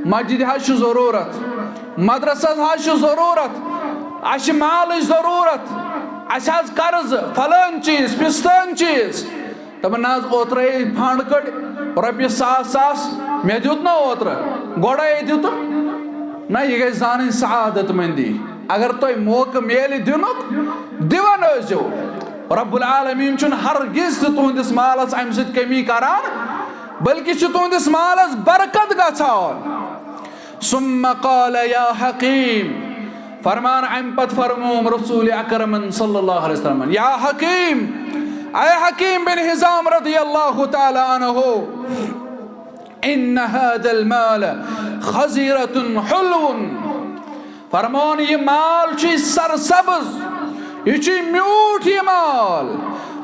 مسجدِ حظ چھُ ضروٗرت، مدرسس حظ چھُ ضروٗرت، اَسہِ چھِ مالٕچ ضروٗرت، اَسہِ حظ قرض، فلٲنۍ چیٖز، فِستٲنۍ چیٖز۔ دَپان، نہ حظ، اوترَے فنڈ کٔڑۍ رۄپیہِ ساس ساس، مےٚ دیُت نہ اوترٕ، گۄڈَے دیُتُم۔ نہ، یہِ گژھِ زانٕنۍ سعادت مندی۔ اگر تۄہہِ موقعہٕ میلہِ دِنُک، دِوان ٲسۍزیو۔ رب العالمین چھُنہٕ ہرگز تہِ تُہنٛدِس مالس اَمہِ سۭتۍ کمی کران، بلکہِ چھُ تُہنٛدِس مالس برکت گژھان۔ ثم قال یا حکیم، فرمان، اَمہِ پتہٕ فرمووُم رسول اکرمن صلی اللہ علیہ وسلمن، یا حکیم، اے حکیم بن حزام رضی اللہ تعالیٰ عنہ، ان هذا المال خضرة حلو۔ فرمان، یہِ مال چھُ سرسبز، یہِ چھُ میوٗٹھ یہِ مال۔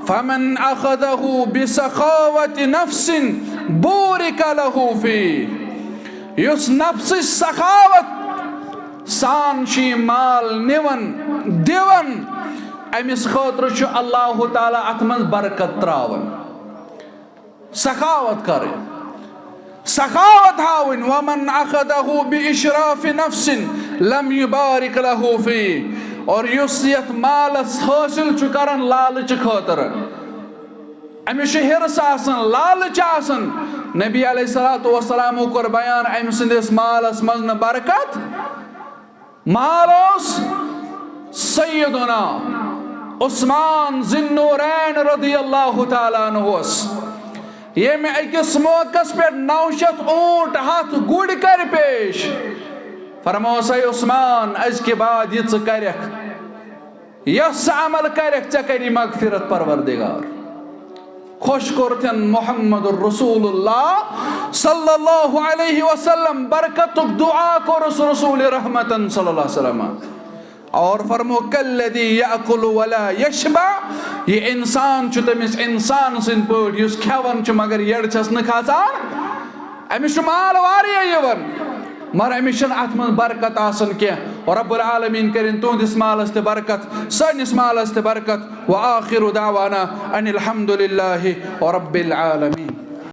فمن اخذه بسخاوة نفس بورك له فيه۔ یُس نفسٕچ سخاوت سان چھُ یہِ مال نِوان، دِوان، أمِس خٲطرٕ چھُ اللہ تعالیٰ اَتھ منٛز برکت تراوان۔ سخاوت کرٕنۍ، سخاوت ہاوٕنۍ۔ ومن اخذه باشراف نفس لم يبارك له فيه۔ اور یُس یتھ مالس حٲصِل چھُ کران لالچہٕ خٲطرٕ، أمِس چھُ حرص آسان، لالچ آسان، نبی علیہ الصلوۃ والسلامو کوٚر بیان، أمۍ سٕنٛدِس مالس منٛز نہٕ برکت۔ مال اوس سیدنا عثمان ذی النورین رضی اللہ تعالیٰ عنہس، ییٚمۍ أکِس موقعس پٮ۪ٹھ نو شیٚتھ اوٗنٹ، ہتھ گُرۍ کٔرۍ پیش۔ فرموس، اے عثمان، أزکہِ بعد یہِ ژٕ کرکھ، یۄس سۄ عمل کرکھ، ژےٚ کری مغفرت پروردگار۔ خۄش کوٚرتھن محمد رسول اللہ صلی اللہ علیہ وسلم، برکتُک دعا کوٚرُس رسول رحمتن صلی اللہ علیہ وسلم۔ اور فرمو، کالذی یاکل ولا یشبع، یہِ انسان چھُ تٔمِس انسان سٕنٛدۍ پٲٹھۍ یُس کھٮ۪وان چھُ مگر یٔڈ چھَس نہٕ کھسان۔ أمِس چھُ مال واریاہ یِوان، مگر أمِس چھَنہٕ اَتھ منٛز برکت آسان کینٛہہ۔ رب العالمین کٔرِن تُہنٛدِس مالَس تہِ برکت، سٲنِس مالَس تہِ برکت۔ وآخر دعوانا ان الحمد للہ رب العالمین۔